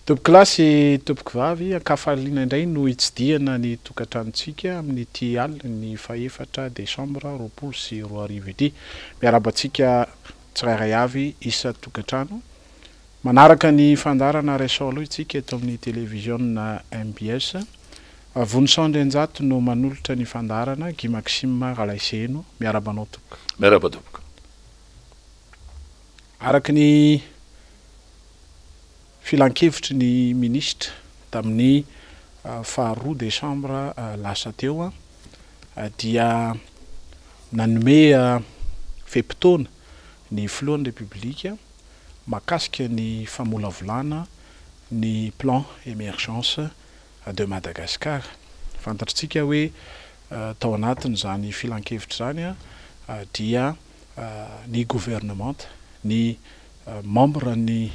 Tompokolahy sy tompokovavy, ankafaliana indray no hitsidihana ny tokantranontsika amin'ity alin'ny fahefatra desambra 2020 ity. Miarahaba antsika tsirairay avy isan-tokantrano. Manaraka ny fandaharana Raiso Aloha isika eto amin'ny televiziona mbs. Vonison Andrianjato no manolotra ny fandaharana, Guy Maxime Ralaiseheno. Miarahaba anao tompoko. Miarahaba tompoko. Araka ny filankevitry ny minisitra tamin'ny faharoa desambra lasa teo dia nanome fe-potoana ny filohan'ny Repoblika mahakasika ny famolavolana ny plan émergence de Madagascar. Fantatritsika hoe tao anatin'izany filankevitra izany dia ny governemanta, ny membre ny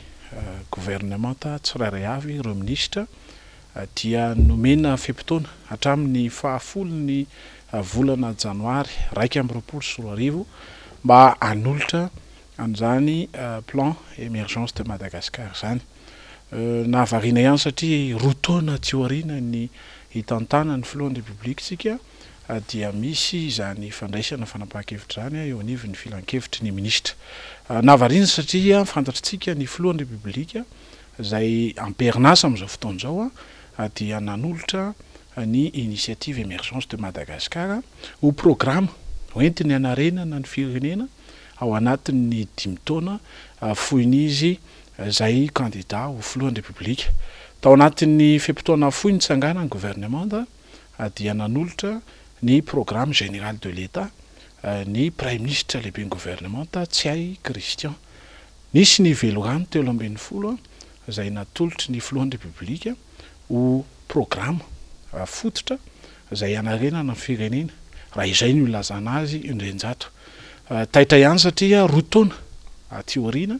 governemanta tsirairay avy, ireo minisitra dia nomena fe-potoana hatramin'ny fahafolon'ny volana janoary 2021 mba hanolotra an'izany plan émergence de Madagascar izany. Nahavariana ihany satria roa taona aty aoriana ny hitantanan'ny filohan'ny Repoblika isika dia misy izany fandraisana fanapahan-kevitra izany eo anivon'ny filankevitry ny minisitra. Nahavariana satria fantatritsika ny filohan'ny Repoblika izay am-perinasa amin'izao fotoana izao dia nanolotra ny Initiative Emergence de Madagascar ho programa hoentiny hanarenana ny firenena ao anatin'ny dimy taona fohin'izy izay kandida ho filohan'ny Repoblika. Tao anatin'ny fe-potoana fohy nitsanganan'ny governemanta dia nanolotra ny Programme Général de l'Etat ny Praiminisitra lehiben'ny governemanta Tsiahy Christian. Nisy ny velirano 13 izay natolotry ny filohan'ny Repoblika ho programa fototra izay hanarenana ny firenena, raha izay no ilazana azy indrenjato. Taitra ihany satria roa taona aty aoriana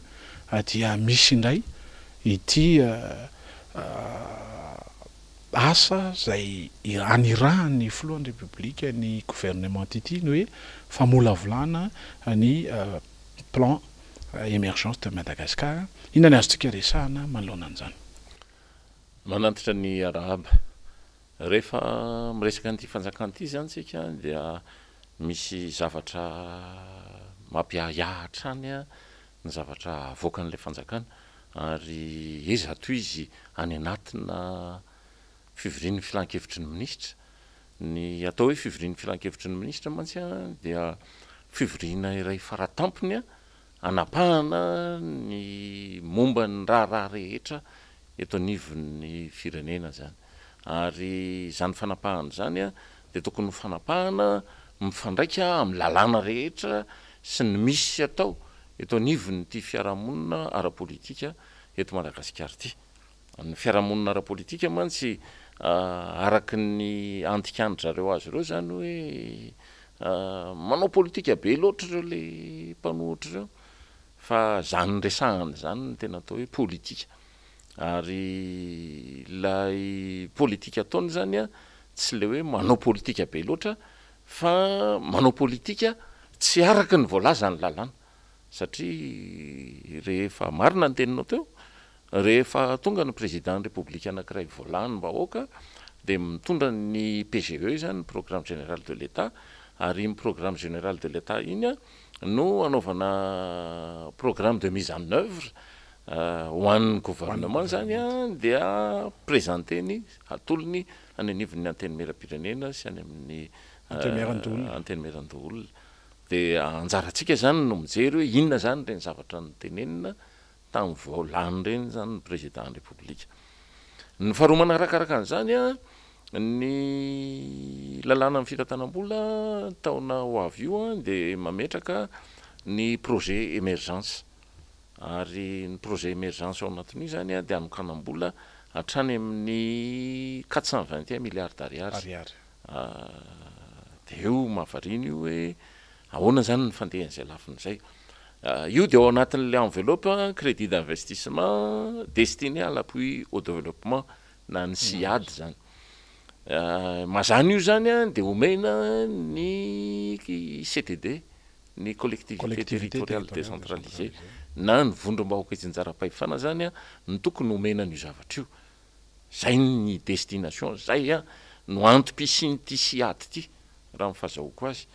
dia misy indray ity asa izay anirahan'ny filohan'ny Repoblika ny governemanta ity, ny hoe famolavolana ny plan émergence de Madagascar. Inona ny azontsika resahana manoloana an'izany? Manantitra ny arahaba. Rehefa miresaka an'ity fanjakana ity izany isika dia misy zavatra mampiahiahy hatrany ny zavatra avoakan'ilay fanjakana ary ezato izy any anatina fivorian'ny filankevitry ny minisitra. Ny atao hoe fivorian'ny filankevitry ny minisitra mantsy dia fivoriana iray faratampony hanapahana ny momba ny raharaha rehetra eto anivon'ny firenena izany. Ary izany fanapahana izany dia tokony ho fanapahana mifandraika amin'ny lalàna rehetra sy ny misy atao eto anivon'ity fiarahamonina ara-politika eto Madagasikara ity. Ny fiarahamonina ara-politika mantsy araka ny andikan-dry zareo azy ireo izany hoe manao politika be loatra ireo ilay mpanohitra ireo fa izany resahana izany no tena atao hoe politika. Ary ilay politika ataony izany an, tsy ilay hoe manao politika be loatra fa manao politika tsy araka ny voalazan'ny lalàna. Satria rehefa, marina ny teninao teo, rehefa tonga ny président ny République anankiray voalanim-bahoaka dia mitondra ny PGE izany, ny programme général de l'Etat, ary iny programme général de l'Etat iny an no anaovana programme de mise en oeuvre ho an'ny gouvernement izany an dia présenter-ny, atolony any anivon'ny Antenimierampirenena sy any amin'ny Antenimierandoholona. Dia anjarantsika izany no mijery hoe inona izany ireny zavatra notenenina tamin'ny vao lany ireny izany ny président ny République. Ny faharoa manarakaraka an'izany an, ny lalànan'ny fitantanam-bola taona ho avy io an dia mametraka ny projet émergence. Ary ny projet émergence ao anatin'io izany an dia hanokanam-bola hatrany amin'ny 421 milliards d'ariary. Dia eo mahavariana io hoe ahoana izany ny fandehan'izay lafiny izay. Io dia ao anatin'ilay enveloppe crédit d'investissement destiné à l'appui au développement na ny CIAD izany. Mazàna io izany dia omena ny CTD, ny collectivité territoriale décentralisée. na ny vondrom-bahoaka itsinjaram-pahefana zany no tokony homena an'io zavatra io. Zay ny destination, zay no antom-pisian'ity SIAD ity raha ny fahazahoako azy.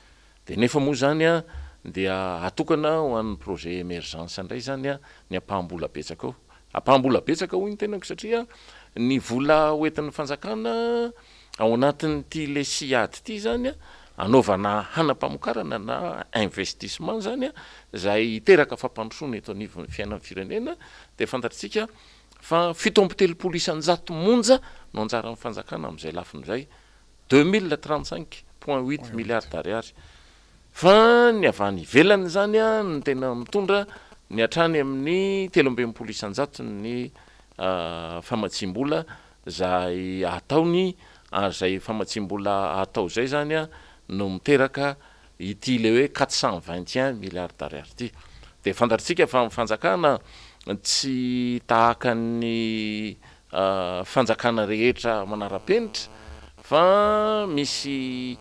Dia nefa moa zany dia atokana ho an'ny projet emergence indray zany ny ampaham-bola betsaka ao. Ampaham-bola betsaka hoy ny tenako satria ny vola hoentin'ny fanjakana ao anatin'ity le SIAD ity zany anaovana hanam-pamokarana na investissement zany izay hiteraka fampandrosoana eto anivon'ny fiainan'ny firenena dia fantatritsika fa 37% monja no anjaran'ny fanjakana amin'izay lafiny izay, 2035,8 milliards d'ariary. Fa ny avy any ivelany izany no tena mitondra ny hatrany amin'ny 63% ny famatsiam-bola izay ataony ary izay famatsiam-bola atao izay izany no miteraka ity ilay hoe 421 milliards d'ariary ity. Dia fantatritsika fa ny fanjakana tsy tahaka ny fanjakana rehetra manara-penitra fa misy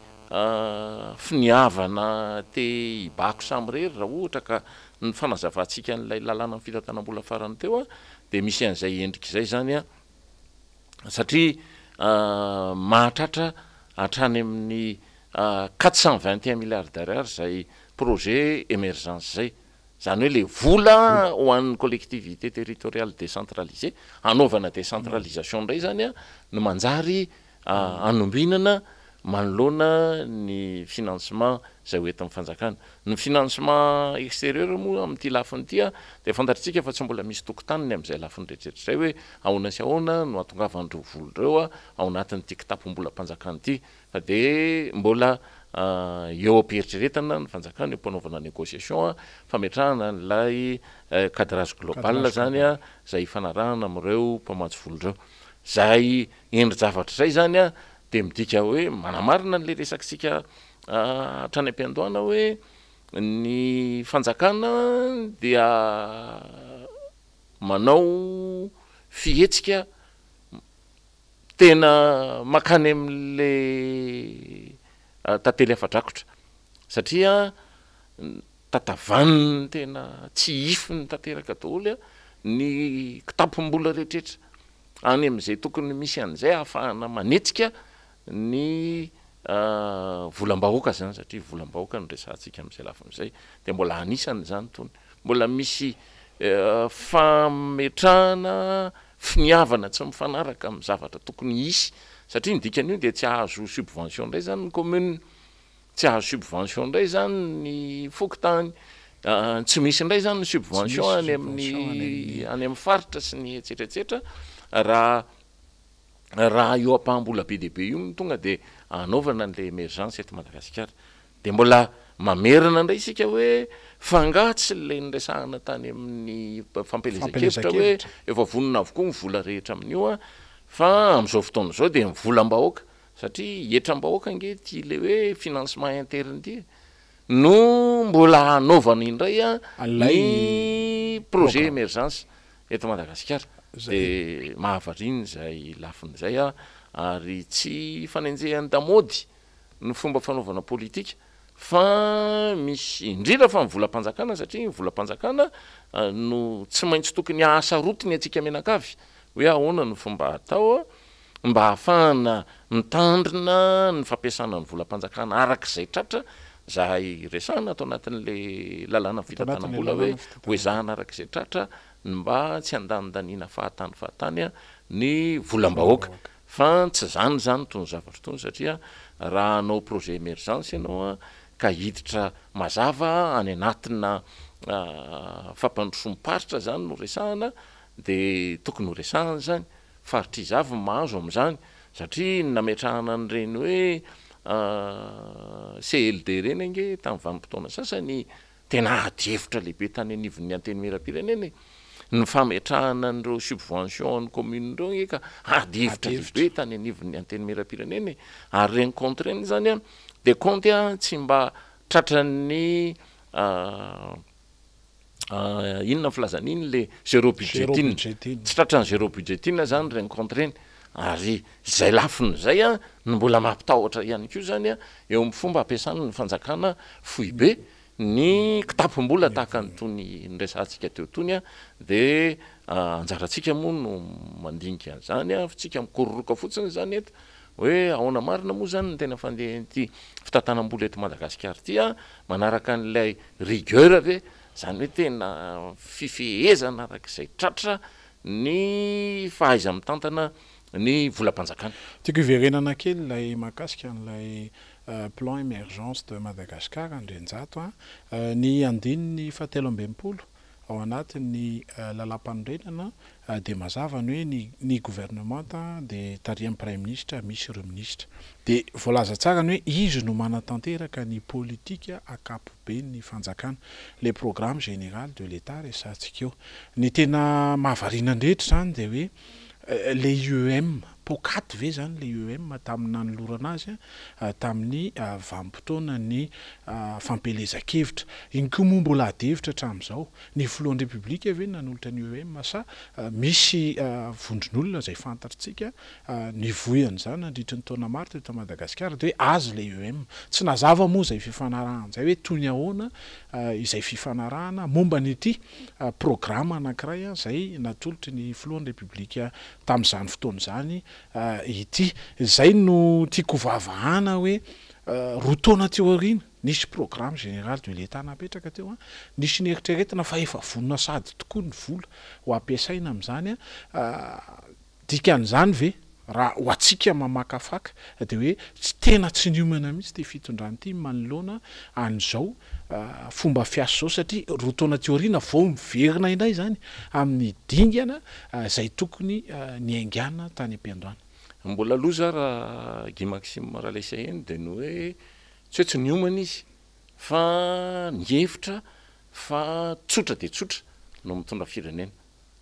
finiavana te hibako samirery raha ohatra ka ny fanazavantsika an'ilay lalànan'ny fitantanam-bola farany teo dia misy an'izay endrika izay izany satria mahatratra hatrany amin'ny 421 milliards d'ariary izay projet emergence izay. Izany hoe ilay vola ho an'ny collectivité territoriale décentralisée, hanaovana décentralisation indray izany no manjary anombinana manoloana ny financement izay ho entin'ny fanjakana. Ny financement extérieur moa amin'ity lafiny ity dia fantatritsika fa tsy mbola misy tokotaniny amin'izay lafiny rehetra izay hoe ahoana sy ahoana no hahatongavan'ireo vola ireo ao anatin'ity kitapom-bolam-panjakana ity fa dia mbola eo am-pieritreretana ny fanjakana, eo am-panaovana négociation fametrahana an'ilay cadrage global izany izay ifanarahana amin'ireo mpamatsy vola ireo. Izay endri-javatra izay izany dia midika hoe manamarina an'ilay resakitsika hatrany am-piandohana hoe ny fanjakana dia manao fihetsika Tena mankany amin'le tantely afa-drakotra satria tatavaniny tena tsy hifiny tanteraka daholo ny kitapom-bola rehetrretra any amin'izay tokony misy an'izay ahafahana manetsika ny volam-bahoaka zany satria volam-bahoaka no resahantsika amin'izay lafiny izay dia mbola anisany izany itony mbola misy fametrahana finiavana tsy mifanaraka amin'ny zavatra tokony hisy satria ny dikan'io dia tsy hahazo subvention indray zany ny commune, tsy hahazo subvention indray zany ny fokontany, tsy misy indray zany ny subvention any amin'ny any amin'ny faritra sy ny etsetra etsetra raha raha io ampaham-bola be dia be io no tonga dia anaovana an'ilay emergence eto Madagasikara. Dia mbola mamerina indray isika hoe fa angaha tsy ilay niresahana tany amin'ny fampielezan-kevitra hoe efa vonona avokoa ny vola rehetra amin'io an, fa amin'izao fotoana izao dia ny volam-bahoaka, satria hetram-bahoaka ange ity ilay hoe financement interne ity e, no mbola hanaovana indray ny projet emergence eto Madagasikara. Dia mahavariana izay lafiny izay ary tsy fanenjehan-damaody ny fomba fanaovana politika fa misy indrindra fa ny volam-panjakana satria ny volam-panjakana no tsy maintsy tokony hahasarotiny antsika mianakavy hoe ahoana no fomba atao mba hahafahana mitandrina ny fampiasana ny volam-panjakana araka izay tratra zahay resahana ato anatin'le lalàna fitantanam-bola hoe ho ezahana araka izay tratra ny mba tsy handanindaniana fahatany fahatany ny volam-bahoaka. Fa tsy zany zany itony zavatra itony satria raha hanao projet emergence ianao ka hiditra mazava any anatina fampandrosoam-paritra zany no resahana de tokony ho resahana izany, faritra iza avy no mahazo amin'izany satria ny nametrahana an'ireny hoe CLD ireny ange tamin'ny vanim-potoana sasany Tena ady hevitra lehibe tany anivon'ny Antenimierampirenena e! Ny fametrahana an'ireo subvention an'ny commune ireo ange ka ady hevitra lehibe tany anivon'ny Antenimierampirenena e! Ary ireny compte ireny izany an, dia compte tsy mba tratran'ny inona ny filazana iny le zéro budget iny, tsy tratran'ny zéro budget iny izany ireny compte ireny. Ary izay lafiny izay no mbola mampitahotra ihany koa izany eo amin'ny fomba ampiasan'ny fanjakana foibe. ny kitapom-bola tahaka an'itony niresahantsika teo itony dia anjarantsika moa no mandinika an'izany fa tsika mikororoka fotsiny izany eto hoe ahoana marina moa izany ny tena fandehan'ity fitantanam-bola eto Madagasikara ity manaraka an'ilay rigueur ve izany hoe tena fifehezana araka izay tratra ny fahaiza-mitantana ny volam-panjakana. Tiako hiverenana kely ilay mahakasika an'ilay Plan Emergence de Madagascar Andrianjato a! Ny andininy fahatelo amby 60 ao anatin'ny lalàmpanorenana dia mazava ny hoe ny ny governemanta dia tarihan'ny praiminisitra misy ireo minisitra. Dia voalaza tsara ny hoe izy no manatanteraka ny politika ankapoben'ny fanjakana, le programme général de l'Etat resahantsika eo. Ny tena mahavariana ny rehetra izany dia hoe le IEM, poakaty ve izany le IEM tamin'ny nanolorana azy tamin'ny vanim-potoanan'ny fampielezan-kevitra? Iny koa moa mbola adihevitra hatramin'izao. Ny filohan'ny Repoblika ve no nanolotra ny IEM sa misy vondron'olona izay fantatritsika nivoy an'izany nandritry ny taona maro teto Madagasikara dia hoe azy ilay IEM. Tsy nazava moa izay fifanarahana izay hoe toy ny ahoana izay fifanarahana momba an'ity programa anankiray izay natolotry ny filohan'ny Repoblika tamin'izany fotoana izany ity. Izay no tiako hovavahana hoe 2 taona teo aoriana, nisy programme général de l'Etat napetraka teo, nisy nieritreretina fa efa vonona sady tokoa ny vola ho ampiasaina amin'izany. Dikan'izany ve, raha ho antsika mamakafaka, dia hoe tsy tena tsy niomana mihitsy ity fitondrana ity manoloana an'izao fomba fiasa izao satria 2 taona aty aoriana vao miverina indray izany amin'ny dingana izay tokony niaingàna tany am-piandohana. Mbola loza raha Guy Maxime Ralaiseheno dia ny hoe tsy hoe tsy niomana izy fa nihevitra fa tsotra dia tsotra no mitondra firenena.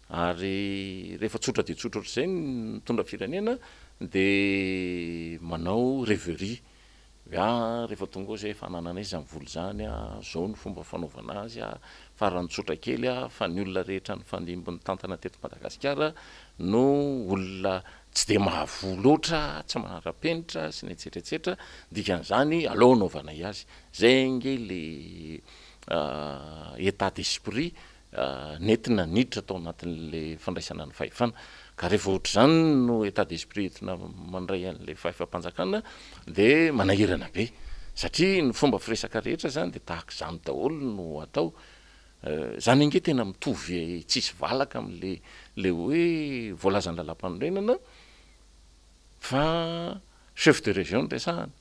Ary rehefa tsotra dia tsotra ohatr'izay ny mitondra firenena dia manao reverie hoe ah rehefa tonga ao izay efa anananay izany vola izany ah, izao no fomba fanaovana azy ah, farany tsotra kely ah, fa ny olona rehetra nifandimby nitantana teto Madagasikara no olona tsy dia mahavoa loatra, tsy manara-penitra sy ny etsetra etsetra, dikan'izany aleo anaovanay azy. Izay ange le état d'esprit nentina niditra tao anatin'ilay fandraisana ny fahefana. Ka rehefa ohatr'izany no état d'esprit entina mandray an'ilay fahefam-panjakana dia manahirana be. Satria ny fomba firesaka rehetra izany dia tahaka izany daholo no atao. Izany ange tena mitovy tsisy valaka amin'ilay ilay hoe voalazan'ny lalàmpanorenana fa chef de région no resahana.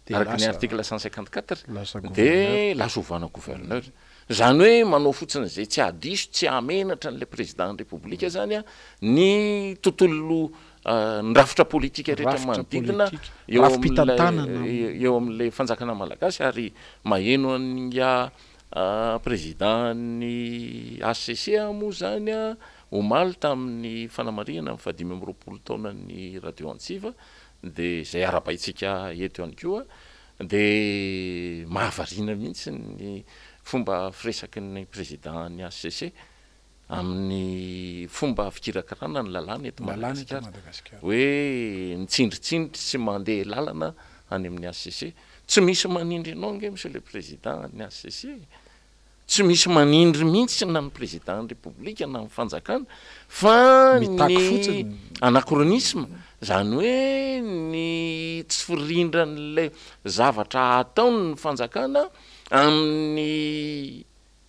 Araka ny article 154 dia lasa ovana gouverneur. Izany hoe manao fotsiny izay tsy hahadiso, tsy hahamenatra an'ilay président ny Repoblika izany ny tontolo, ny rafitra politika rehetra manodidina eo amin'ilay eo amin'ilay fanjakana malagasy ary maheno an'ingahy président ny HCC aho moa izany omaly tamin'ny fanamarihana ny faha-25 taonan'ny radio Antsiva dia izay arahabaintsika eto ihany koa dia mahavariana mihitsy ny fomba firesaky ny président ny HCC amin'ny fomba fikirakirana ny lalàna eto Madagasikara hoe mitsindritsindry sy mandeha lalana any amin'ny HCC. Tsy misy manindry anao ange monsieur le président ny HCC e. Tsy misy manindry mihitsy na ny président ny Repoblika na ny fanjakana fa ny anachronisme, izany hoe ny tsy firindran'ilay zavatra ataon'ny fanjakana amin'ny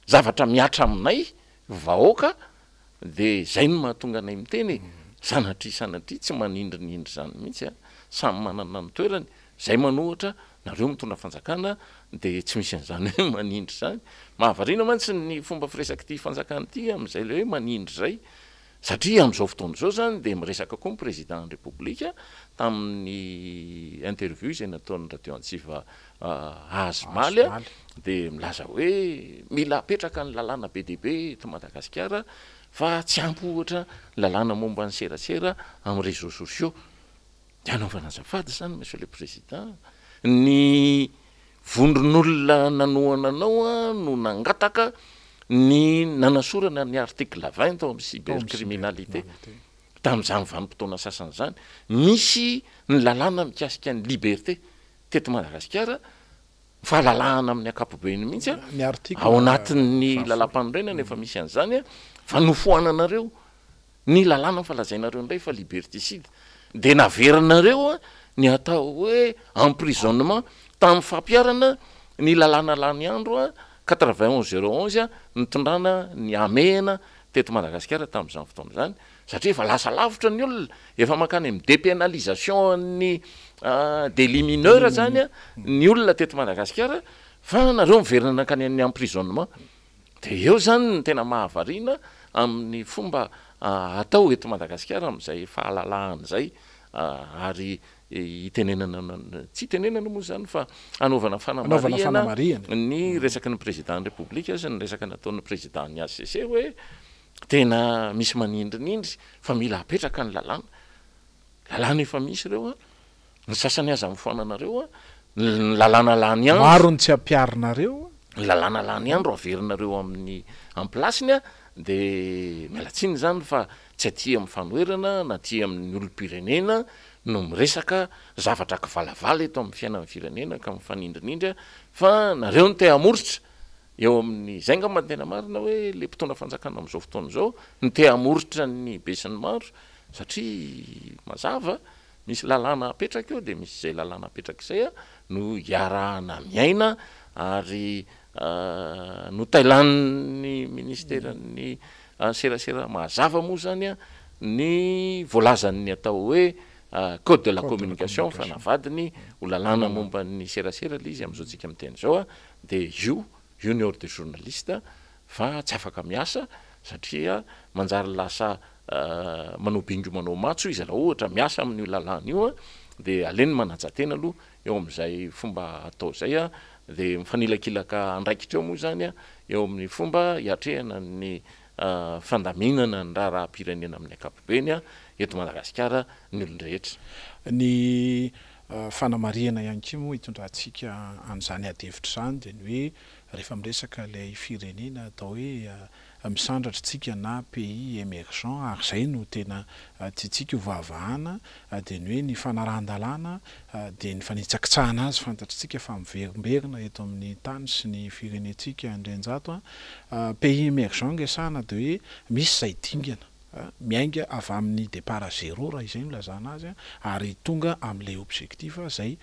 zavatra mihatra aminay vahoaka dia izay no mahatonga anay miteny e, sanatria sanatria tsy manindrinindry izany mihitsy a, samy manana ny toerany, izay manohatra Nareo mitondra fanjakana dia tsy misy an'izany hoe manindry izany. Mahavariana mantsy ny fomba firesak'ity fanjakana ity amin'izay ilay hoe manindry izay. Satria amin'izao fotoana izao izany dia miresaka koa ny président ny Repoblika tamin'ny interview izay nataon'ny radio Antsiva azy omaly dia milaza hoe mila apetraka ny lalàna be dia be eto Madagasikara fa tsy ampy ohatra ny lalàna momba ny serasera amin'ny réseaux sociaux. Dia anaovana azafady izany Monsieur le Président, ny vondron'olona nanohana anao no nangataka ny nanasorana ny article 20 ao amin'ny cybercriminalité tamin'izany vanim-potoana sasany izany. Misy ny lalàna mikasika ny liberté teto Madagasikara. Fahalalahana amin'ny ankapobeny mihitsy a, Ny article ao anatin'ny fahafolo. lalàmpanorenana efa misy an'izany a, fa nofoananareo ny lalàna fa lazainareo indray fa liberticide, dia naverinareo a ny atao hoe emprisonnement tamin'ny fampiharana ny lalàna lany andro a 91 011 a nitondrana ny hamehana teto Madagasikara tamin'izany fotoana izany, satria efa lasa lavitra ny olona, efa mankany amin'ny depénalisation an'ny délit mineur zany ny olona teto Madagasikara fa nareo miverina nankany amin'ny emprisonnement, de eo zany ny tena mahavariana amin'ny fomba atao eto Madagasikara amin'izay fahalalahana izay ary itenenana, tsy itenenana moa zany fa anaovana fanamarihana ny resaky ny président ny Repoblika sy ny resaka nataon'ny président ny HCC hoe Tena misy manindrinindry fa mila apetraka ny lalàna. Lalàna efa misy ireo an! Ny sasany aza mifoananareo an! Ny lalàna lany andro. Maro ny tsy ampiharinareo an! Ny lalàna lany andro averinareo amin'ny am place-ny an! Dia miala tsiny izany fa tsy aty amin'ny fanoherana na aty amin'ny olom-pirenena no miresaka zavatra kivalavala eto amin'ny fiainan'ny firenena ka mifanindrinindry an! Fa nareo no te hamoritra Eo amin'ny, izay angamba no tena marina hoe ilay mpitondra fanjakana amin'izao fotoana izao no te hamoritra ny besinimaro satria mazava, misy lalàna apetraka eo dia misy izay lalàna apetraka izay no iarahana miaina ary notailanin'ny ministeran'ny serasera mazava moa izany ny voalazan'ny atao hoe code de la communication fa navadiny ho lalàna momba ny serasera ilay izy amin'izao tsika miteny izao. dia io io ny ordre des journalistes fa tsy afaka miasa satria manjary lasa manao bingo manao matso izy raha ohatra miasa amin'io lalàna io dia aleny manaja tena aloha eo amin'izay fomba atao izay dia mifanilakilaka andraikitra eo moa izany eo amin'ny fomba hiatrehana ny fandaminana ny raharaham-pirenena amin'ny ankapobeny eto Madagasikara ny olon-drehetra. Ny Fanamarihana ihany koa moa hitondrantsika an'izany adihevitra izany dia ny hoe rehefa miresaka ilay firenena atao hoe misandratra isika na pays emergent ary izay no tena tiantsika ho vahavahana dia ny hoe ny fanarahan-dalàna dia ny fanitsakitsahana azy fantatritsika fa miverimberina eto amin'ny tany sy ny firenentsika Andrianjato a. Pays emergent ngesahana dia hoe misy izay dingana miainga avy amin'ny départ à zéro raha izay no ilazana azy ary tonga amin'ilay objectif izay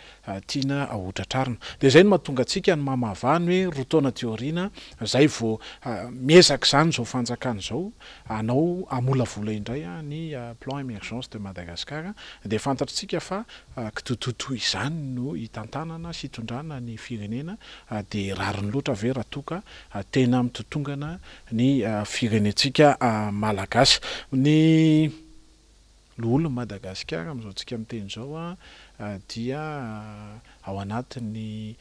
tiana hotratrarina. Dia izay no mahatonga antsika ny mamahavaha ny hoe roa taona aty aoriana izay vao miezaka izany izao fanjakana izao hanao hamolavola indray ny plan émergence de Madagascar dia fantatritsika fa kitoatoa izany no hitantanana sy hitondrana ny firenena dia rariny loatra ve raha toa ka tena mitotongana ny firenentsika Malagasy. Ny loholon'i Madagasikara amin'izao tsika miteny izao dia ao anatin'ny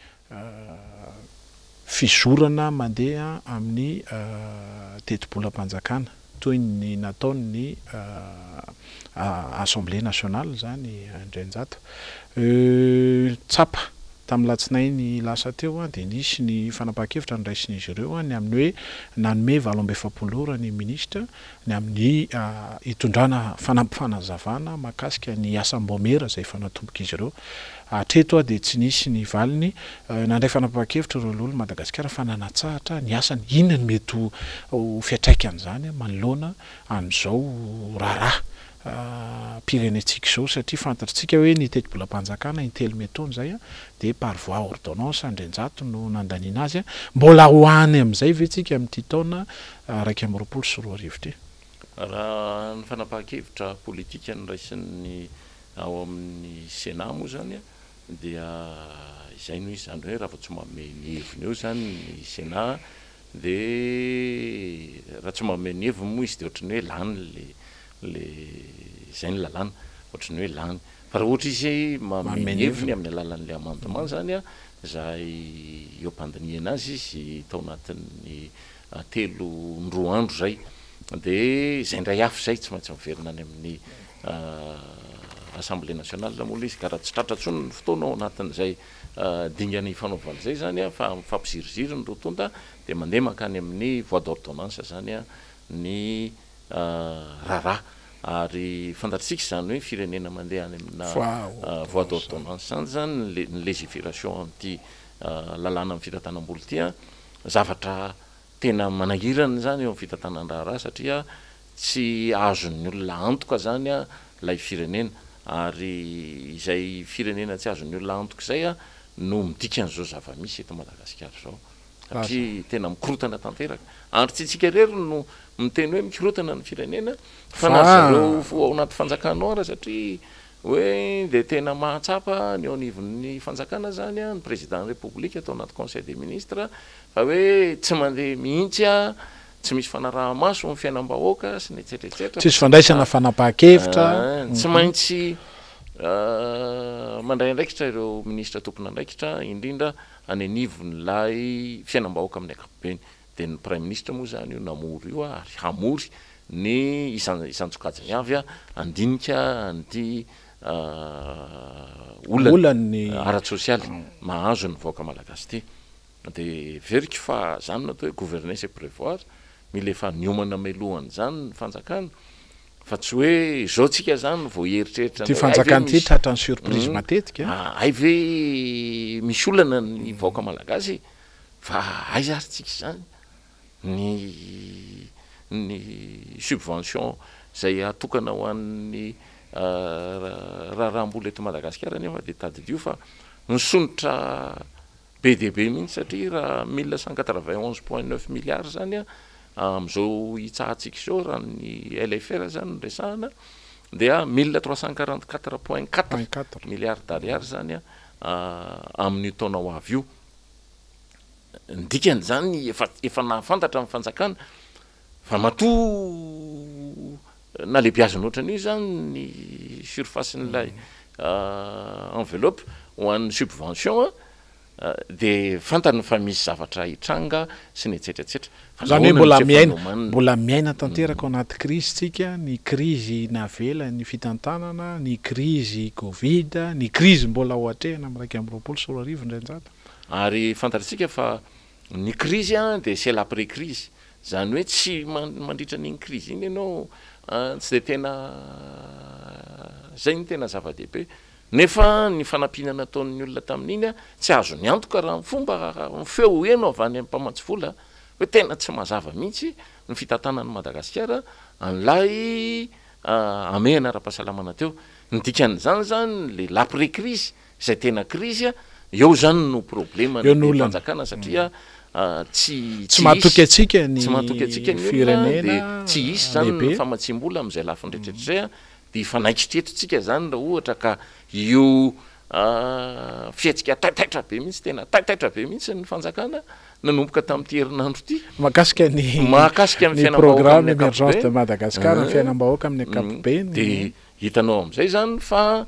fizorana mandeha amin'ny tetibolam-panjakana toy ny nataon'ny Assemblée nationale izany Andrianjato. Tsapa Tamin'ny alatsinainy lasa teo dia nisy ny fanapahan-kevitra noraisin'izy ireo ny amin'ny hoe nanome 48 ora ny minisitra ny amin'ny hitondrana fanampim-panazavana mahakasika ny asam-baomiera izay efa natombok'izy ireo. Hatreto dia tsy nisy ny valiny. Nandray fanapahan-kevitra ireo loholon'i Madagasikara fa nanatsahatra ny asany. Inona no mety ho fiantraikan'izany manoloana an'izao raharaha pirenentsika izao satria fantatritsika hoe ny tetibolam-panjakana intelo metaona izay dia par voie ordonnance Andrianjato no nandaniana azy, mbola ho any amin'izay ve tsika amin'ity taona 2021 ity? Raha ny fanapahan-kevitra politika noraisin'ny ao amin'ny Sénat moa izany dia izay no izy, izany hoe raha vao tsy manome ny heviny eo izany ny Sénat dia raha tsy manome ny heviny moa izy dia ohatran'ny hoe lany le le izay ny lalàna, ohatran'ny hoe lany. Fa raha ohatra izy manome ny heviny amin'ny alalan'ilay amendement izany an, izay eo am-pandinihana azy izy tao anatin'ny telo ny roa andro izay, dia izay indray hafa izay, tsy maintsy miverina any amin'ny Assemblée nationale moa ilay izy, ka raha tsy tratra intsony ny fotoana ao anatin'izay dingana ifanaovana izay izany an, fa mifampiziriziry ny roa tonta, dia mandeha mankany amin'ny voie d'ordonnance izany an ny raharaha ary fantatsika izany hoe firenena mandeha any amina voie d'ordonnance izany izany ny légifération amin'ity. lalàna amin'ny fitantanam-bola ity an, zavatra tena manahirana izany eo amin'ny fitantanan-draharaha satria tsy azon'ny olona antoka izany ilay firenena ary izay firenena tsy azon'ny olona antoka izay no midika an'izao zava-misy eto Madagasikara izao satria tena mikorotana tanteraka ary tsy isika irery no miteny hoe mikorotana ny firenena fa na ry zareo ao anaty fanjakana ao ara satria Hoe dia tena mahatsapa ny eo anivon'ny fanjakana izany ny président ny République tao anaty conseil des ministres fa hoe tsy mandeha mihitsy, tsy misy fanaraha-maso ny fiainam-bahoaka sy ny etsetra etsetra. Tsisy fandraisana fanapahan-kevitra. Tsy maintsy mandray andraikitra ireo minisitra tompon'andraikitra indrindra any anivon'ilay fiainam-bahoaka amin'ny ankapobeny. Dia ny praiminisitra moa izany io namory io ary hamory ny isan isan-tsokajiny avy handinika an'ity olana ara-tsosialy mahazo ny vahoaka malagasy ity. Dia heveriko fa izany no atao hoe gouverner c'est prévoir, mila efa niomana mialohan'izany ny fanjakana fa tsy hoe izao tsika izany vao hieritreritra Ity fanjakana ity tratran'ny surprise matetika. Hay ve misy olana ny vahoaka malagasy Fa aiza ary tsika izany ny ny subvention izay atokana ho an'ny raharaham-bola eto Madagasikara nefa dia tadidio fa nisondrotra be dia be mihitsy satria raha mille cent quatre-vingt-onze point neuf milliards izany amin'izao hitsahantsika izao raha ny LFR izany no resahana dia mille trois cent quarante-quatre point quatre milliards d'ariary izany amin'io taona ho avy io. Ny dikan'izany efa efa nahafantatra ny fanjakana fa matoa nalebiazina ohatran'io izany ny surface-n'ilay enveloppe ho an'ny subvention dia fantany fa misy zavatra hitranga sy ny etsetra etsetra. Fa Izany hoe mbola miaina mbola miaina tanteraka ao anaty krizy tsika, ny krizy navela ny fitantanana, ny krizy covid, ny krizy mbola ho atrehina amin'ny 2021 Ndrianjato. Ary fantatsika fa ny krizy dia c'est l'après crise, izany hoe tsy mandritra an'iny krizy iny ianao tsy dia tena izay no tena zava-dehibe. Nefa ny fanampiana nataon'ny olona tamin'iny tsy azony antoka raha ny fomba, ny feo heno avy any amin'ny mpamatsy vola hoe tena tsy mazava mihitsy ny fitantanan'i Madagasikara an'ilay hamehana ara-pahasalamana teo. Ny dikan'izany izany le l'après crise Izay tena krizy a, eo zany no problema Eo no ny olana. fanjakana satria tsy Tsy tsy mahatoky hisy antsika ny tsy mahatoky antsika ny olona firenena dia tsy hisy zany ny lehibe. famatsiam-bola amin'izay lafiny rehetra rehetra izay a, dia hifanaikitra eto tsika zany raha ohatra ka io fihetsika taitaitra be mihitsy, tena taitaitra be mihitsy ny fanjakana nanomboka tamin'ity herinandro ity. Mahakasika ny Mahakasika ny ny fiainam-bahoaka programme amin'ny émergence de ankapobeny. Madagascar, ny fiainam-bahoaka amin'ny ankapobeny. Dia Hitanao amin'izay izany fa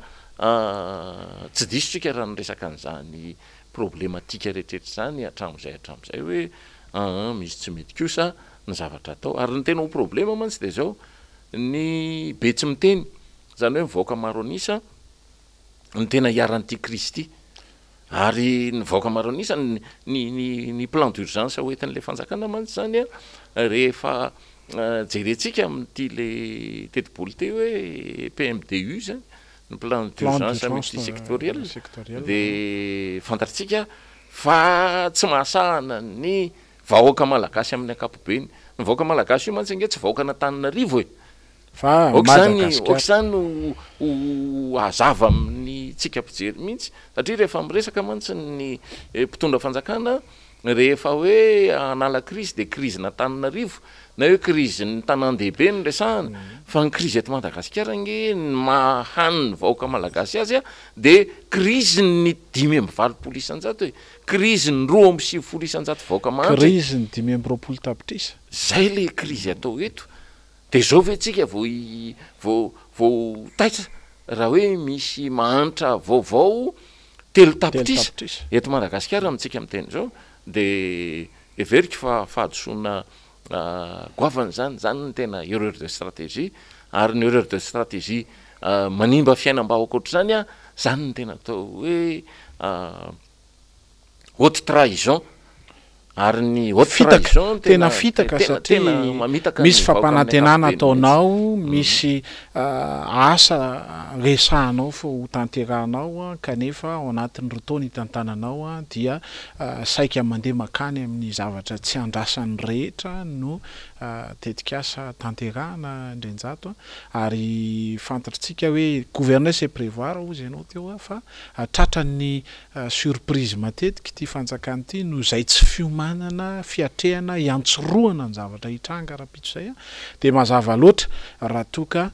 tsy diso tsika raha niresaka an'izany problematique rehetrarehetra izany hatramin'izay hatramin'izay hoe aa misy tsy mety kosa ny zavatra atao. Ary ny tena ho problema mantsy dia izao, ny be tsy miteny, izany hoe ny vahoaka maro an'isa no tena iharan'ity crise ity. Ary ny vahoaka maro an'isa, ny ny ny plan d'urgence hoentin'ilay fanjakana mantsy izany an, rehefa jerentsika amin'ity le tetibola ity hoe PMDU izany, ny plan d'urgence multisectoriel, dia fantatsika fa tsy mahasahana ny vahoaka malagasy amin'ny ankapobeny. Ny vahoaka malagasy io mantsy ange tsy vahoakan'Antananarivo e! Fa Aoka izany, Madagasikara. aoka izany ho ho hazava amin'ny tsika mpijery mihitsy, satria rehefa miresaka mantsy ny mpitondra fanjakana, rehefa hoe hanala krizy dia krizin'Antananarivo na hoe krizin'ny tanàn-dehibe no resahana, fa ny krizy eto Madagasikara ange ny maha hany ny vahoaka malagasy azy dia krizin'ny 85% e, krizin'ny 92% vahoaka mahantra e. Krizin'ny 25 tapitrisa. Zay le krizy atao eto. Dia izao ve tsika vao vao vao taitra raha hoe misy mahantra vaovao 3 tapitrisa eto Madagasikara amintsika miteny izao dia heveriko fa fahadisoana goavana izany, izany no tena erreur de stratégie ary ny erreur de stratégie manimba fiainam-bahoaka ohatr'izany an, izany no tena atao hoe haute trahison. Ary ny haute Fitaka, trahison tena tena fitaka tena satria tena mamitaka misy ny vahoaka amin'ny fampanantenana ankapobeny mihitsy. ataonao, misy asa resahanao fa ho tanterahanao kanefa ao anatin'ny roa taona hitantananao dia saika mandeha makany amin'ny zavatra tsy andrasan'ny rehetra no tetikasa tanterahana Andrianjato ary fantatritsika hoe gouverner c'est prévoir hozy ianao teo fa tratran'ny Surprise matetika ity fanjakana ity noho izay tsy fiomanana fiatrehana hiantsorohana ny zavatra hitranga rahampitso izay dia mazava loatra raha toa ka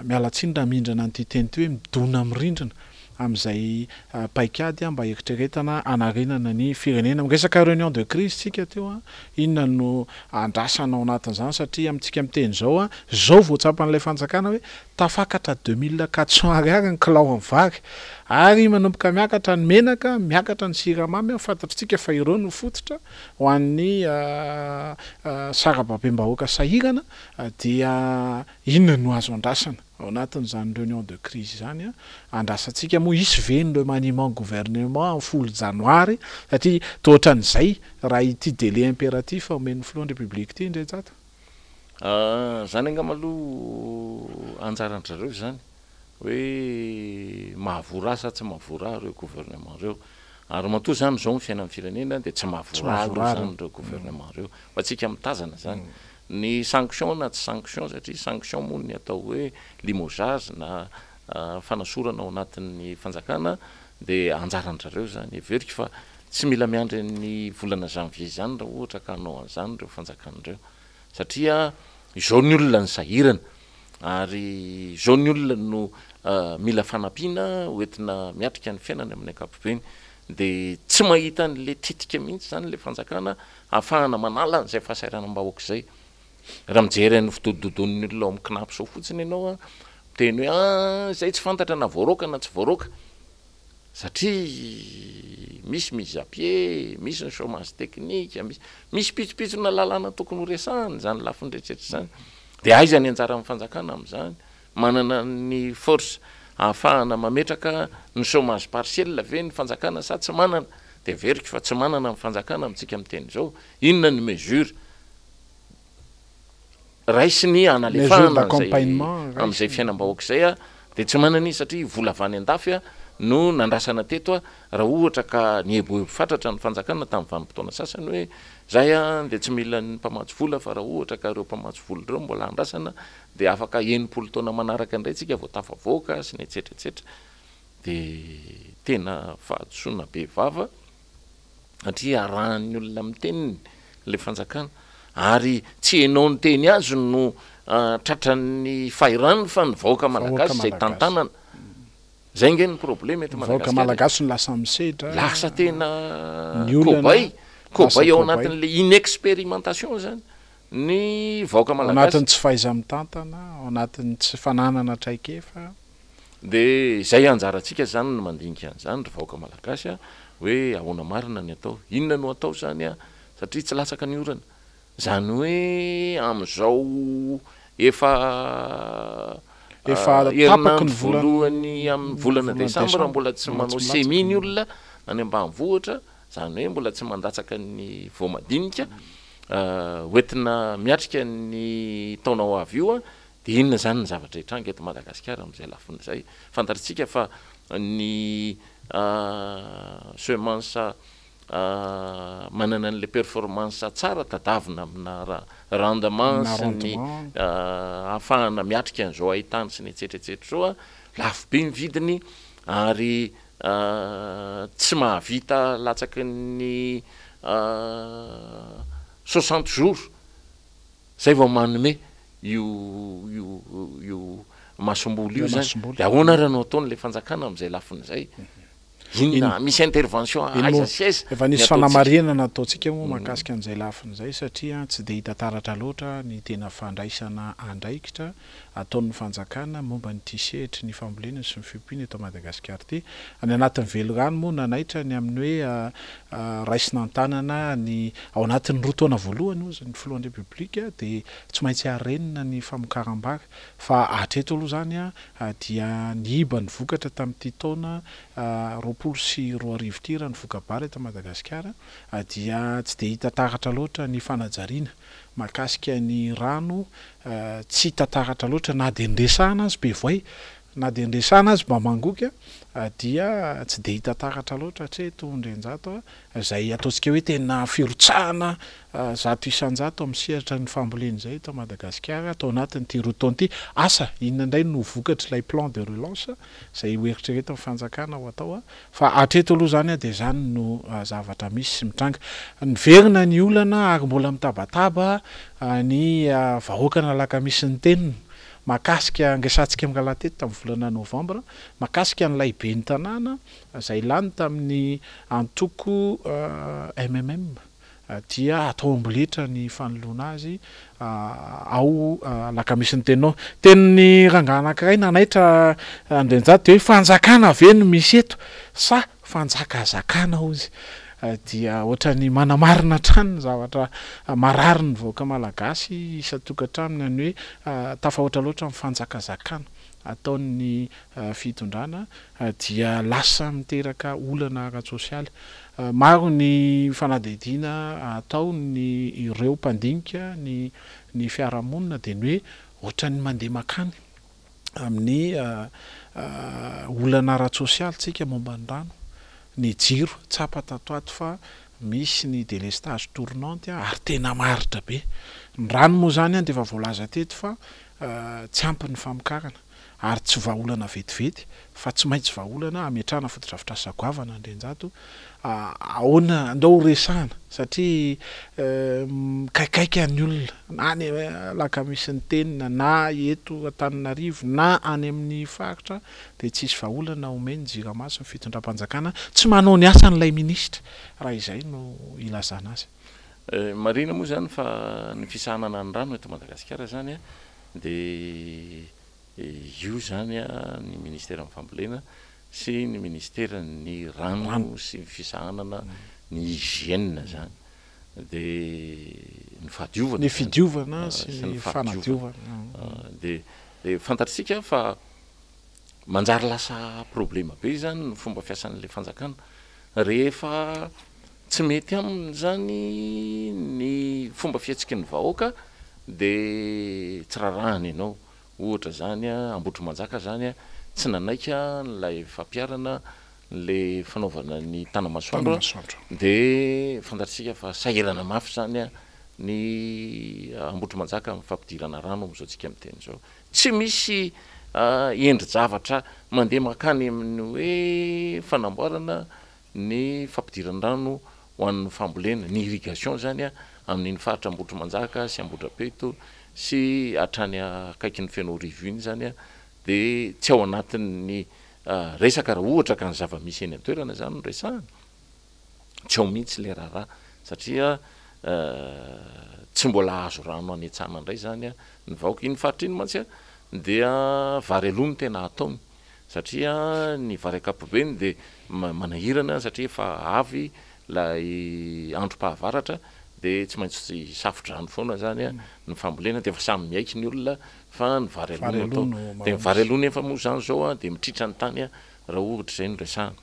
miala tsiny raha mindrana an'ity teny ity hoe midona amin'ny rindrina amin'izay paikady mba hieritreretana hanarenana ny firenena. Miresaka réunion de crise tsika teo, inona no andrasana ao anatin'izany satria amintsika miteny izao, izao vao tsapan'ilay fanjakana hoe Tafakatra 2400 ariary ny kilaon'ny vary ary manomboka miakatra ny menaka, miakatra ny siramamy, fantatritsika fa ireo no fototra ho an'ny sarababem-bahoaka sahirana dia inona no azo andrasana ao anatin'izany réunion de crise izany? Andrasantsika moa hisy ve ny remaniement gouvernement amin'ny folo janoary satria toa ohatran'izay raha ity délai impératif omen'ny filohan'ny République ity Ndrianjato? Zany angamba aloha anjaran-dry zareo izany hoe mahavoa rà sa tsy mahavoa rà ireo gouvernement ireo. Ary matoa izany izao ny fiainan'ny firenena dia tsy mahavoa rà aloha izany ireo gouvernement ireo. Fa tsika mitazana izany. Ny sanction na tsy sanction satria sanction moa ny atao hoe limogeage na fanasorana ao anatin'ny fanjakana dia anjaran-dry zareo izany. Heveriko fa tsy mila miandry ny volana janvier izany raha ohatra ka hanao an'izany ireo fanjakana ireo. Satria izao ny olona no sahirana ary izao ny olona no mila fanampiana hoentina miatrika ny fiainana amin'ny ankapobeny. Dia tsy mahita an'ilay tetika mihitsy izany ilay fanjakana ahafahana manala an'izay fahasahiranam-bahoaka izay. Raha mijery an'ny fidodododoan'ny olona ao amin'ny Cnaps ao fotsiny ianao, miteny hoe ah izay tsy fantatra na voaroaka na tsy voaroaka. Satria misy mise à pied, misy ny chômage technique, misy misy pitsopitsona lalàna tokony ho resahana izany lafiny rehetra izany. Dia aiza ny anjaran'ny fanjakana amin'izany? Manana ny force ahafahana mametraka ny chômage partiel ve ny fanjakana sa tsy manana? Dia heveriko fa tsy manana ny fanjakana amintsika miteny izao. Inona ny mesure? Raisiny hanalefahana an'izay amin'izay fiainam-bahoaka izay a, dia tsy manana izy satria vola avy any an-dafy a no nandrasana teto a, raha ohatra ka nieboebo fatratra ny fanjakana tamin'ny vanim-potoana sasany hoe zay a dia tsy mila ny mpamatsy vola fa raha ohatra ka ireo mpamatsy vola ireo mbola andrasana dia afaka 60 taona manaraka indray tsika vao tafavoaka sy ny etsetra etsetra dia tena fahadisoana be vava. satria arahan'ny olona amin'ny teniny ilay fanjakana ary tsy enao niteny azy no tratran'ny fahirano fa ny vahoaka malagasy izay tantanana. Zay nge ny problème eto Ny vahoaka Madagasikara e. malagasy no lasa misedra Lasa tena ny olana, cobaye, lasa cobaye ao cobaye. anatin'ilay inexpérimentation zany ny vahoaka Ao malagasy. anatin'ny tsy fahaiza-mitantana, ao anatin'ny tsy fananana traikefa. Dia izay anjarantsika izany ny mandinika an'izany ry vahoaka malagasy a, hoe ahoana marina ny atao? Inona no atao izany a? Satria tsy latsaka ny orana. Izany hoe amin'izao efa Efa tapaky herinandro ny volana voalohany amin'ny volana volana desambra desambra, mbola tsy mbola manao tsy semis milatsaka. ny olona any ambanivohitra, izany hoe mbola tsy mandatsaka ny voamadinika hoentina miatrika ny taona ho avy io a, Dia inona izany ny zavatra hitranga eto Madagasikara amin'izay lafiny izay? Fantatritsika fa ny semence manana an'ilay performance tsara tadavina amina rendement sy ny ahafahana miatrika an'izao haitany sy ny etsetra etsetra izao, lafo be ny vidiny ary tsy mahavita latsaky ny 60 jours Zay vao manome io io io masomboly io zany. De ahoana ary no ataon'ilay fanjakana amin'izay lafiny izay? Inona misy intervention aiza sy aiza Efa ny nisy ataontsika? fanamarihana nataontsika moa mahakasika an'izay lafiny izay satria tsy dia hita taratra loatra ny tena fandraisana andraikitra ataon'ny fanjakana momba an'ity sehatry ny fambolena sy ny fiompiana eto Madagasikara ity. Any anatin'ny velirano moa nanaitra ny amin'ny hoe raisina an-tanana ny ao anatin'ny roa taona voalohany hozy ny filohan'ny Repoblika dia tsy maintsy harenina ny famokaram-bary fa hatreto aloha izany dia niiba ny vokatra tamin'ity taona 20. 2024 ity raha ny voka-bary eto Madagasikara dia tsy dia hita taratra loatra ny fanajariana mahakasika ny rano, tsy hita taratra loatra na dia niresahana azy be voay, na dia niresahana azy mba mangoky dia tsy dia hita taratra loatra hatreto Andrianjato izay ataontsika hoe tena firotsahana 100% amin'ny sehatra ny fambolena izay eto Madagasikara tao anatin'ity 2 taona ity. Asa inona indray no vokatr'ilay plan de relance izay ho eritreretin'ny fanjakana ho atao fa hatreto aloha izany dia izany no zavatra misy sy mitranga. Niverina ny olana ary mbola mitabataba ny vahoakan'Alakamisy ny teniny mahakasika, niresahantsika mirahalahy teto tamin'ny volana novambra, mahakasika an'ilay ben'ny tanàna izay lany tamin'ny antoko mmm dia atao amboletra ny fanoloana azy ao Alakamisy ny teninao. Tenin'ny rangahy anankiray nanaitra Andrianjato dia hoe fanjakana ve no misy eto sa fanjakazakana hozy. Dia ohatran'ny manamarina hatrany ny zavatra marary ny vahoaka malagasy isan-tokantranony ny hoe tafahoatra loatra ny fanjakazakana ataon'ny fitondrana dia lasa miteraka olana ara-tsosialy. Maro ny fanadihadiana ataon' ireo mpandinika ny ny fiarahamonina dia ny hoe ohatran'ny mandeha mankany amin'ny olana ara-tsosialy tsika momba ny rano, ny jiro, tsapa tato ato fa misy ny délestage tournante ary tena maharitra be. Ny rano moa izany dia efa voalaza teto fa tsy ampy ny famokarana ary tsy vahaolana vetivety fa tsy maintsy vahaolana hametrahana fotodrafitrasa goavana Andrianjato ahoana andao ho resahana satria mikaikaika ny olona na any Alakamisy-ny-Tenina na eto Antananarivo na any amin'ny faritra dia tsisy vahaolana omen'ny Jirama sy ny fitondram-panjakana tsy manao ny asany ilay minisitra raha izay no ilazana azy. Marihina moa izany fa ny fisahanana ny rano eto Madagasikara izany dia io izany ny ministeran'ny fambolena sy ny ministeran'ny rano sy ny fisahanana ny hygiène izany dia ny fahadiovana Ny fidiovana sy ny fanadiovana. Dia fantatsika fa manjary lasa problema be izany ny fomba fiasan'ilay fanjakana rehefa Tsy mety aminy izany ny fomba fihetsiky ny vahoaka dia tsy rarahany ianao. Ohatra izany Ambohitrimanjaka izany tsy nanaiky an'ilay fampiharana ilay fanaovana ny Tanamasoandro dia fantatsika fa sahirana mafy izany ny Ambohitrimanjaka amin'ny fampidirana rano amin'izao tsika miteny izao. Tsy misy endri-javatra mandeha mankany amin'ny hoe fanamboarana ny fampidiran-drano ho an'ny fambolena, ny irrigation izany amin'iny faritra Ambohitrimanjaka sy Ambohidrapeto sy hatrany akaikin'i Fenoarivo iny izany dia tsy ao anatin'ny resaka raha ohatra ka ny zava-misy eny an-toerana izany no resahana, tsy ao mihitsy ilay raharaha satria tsy mbola azo rano hanetsana indray izany ny vahoaka. Iny faritra iny mantsy dia vary aloha no tena ataony. Satria ny vary ankapobeny dia manahirana satria efa avy ilay androm-pahavaratra dia tsy maintsy safo-drano foana izany ny fambolena dia efa samy miaiky ny olona fa ny vary aloha no atao. Dia ny vary aloha nefa moa izany izao dia mitritra ny tany raha ohatra izay no resahana.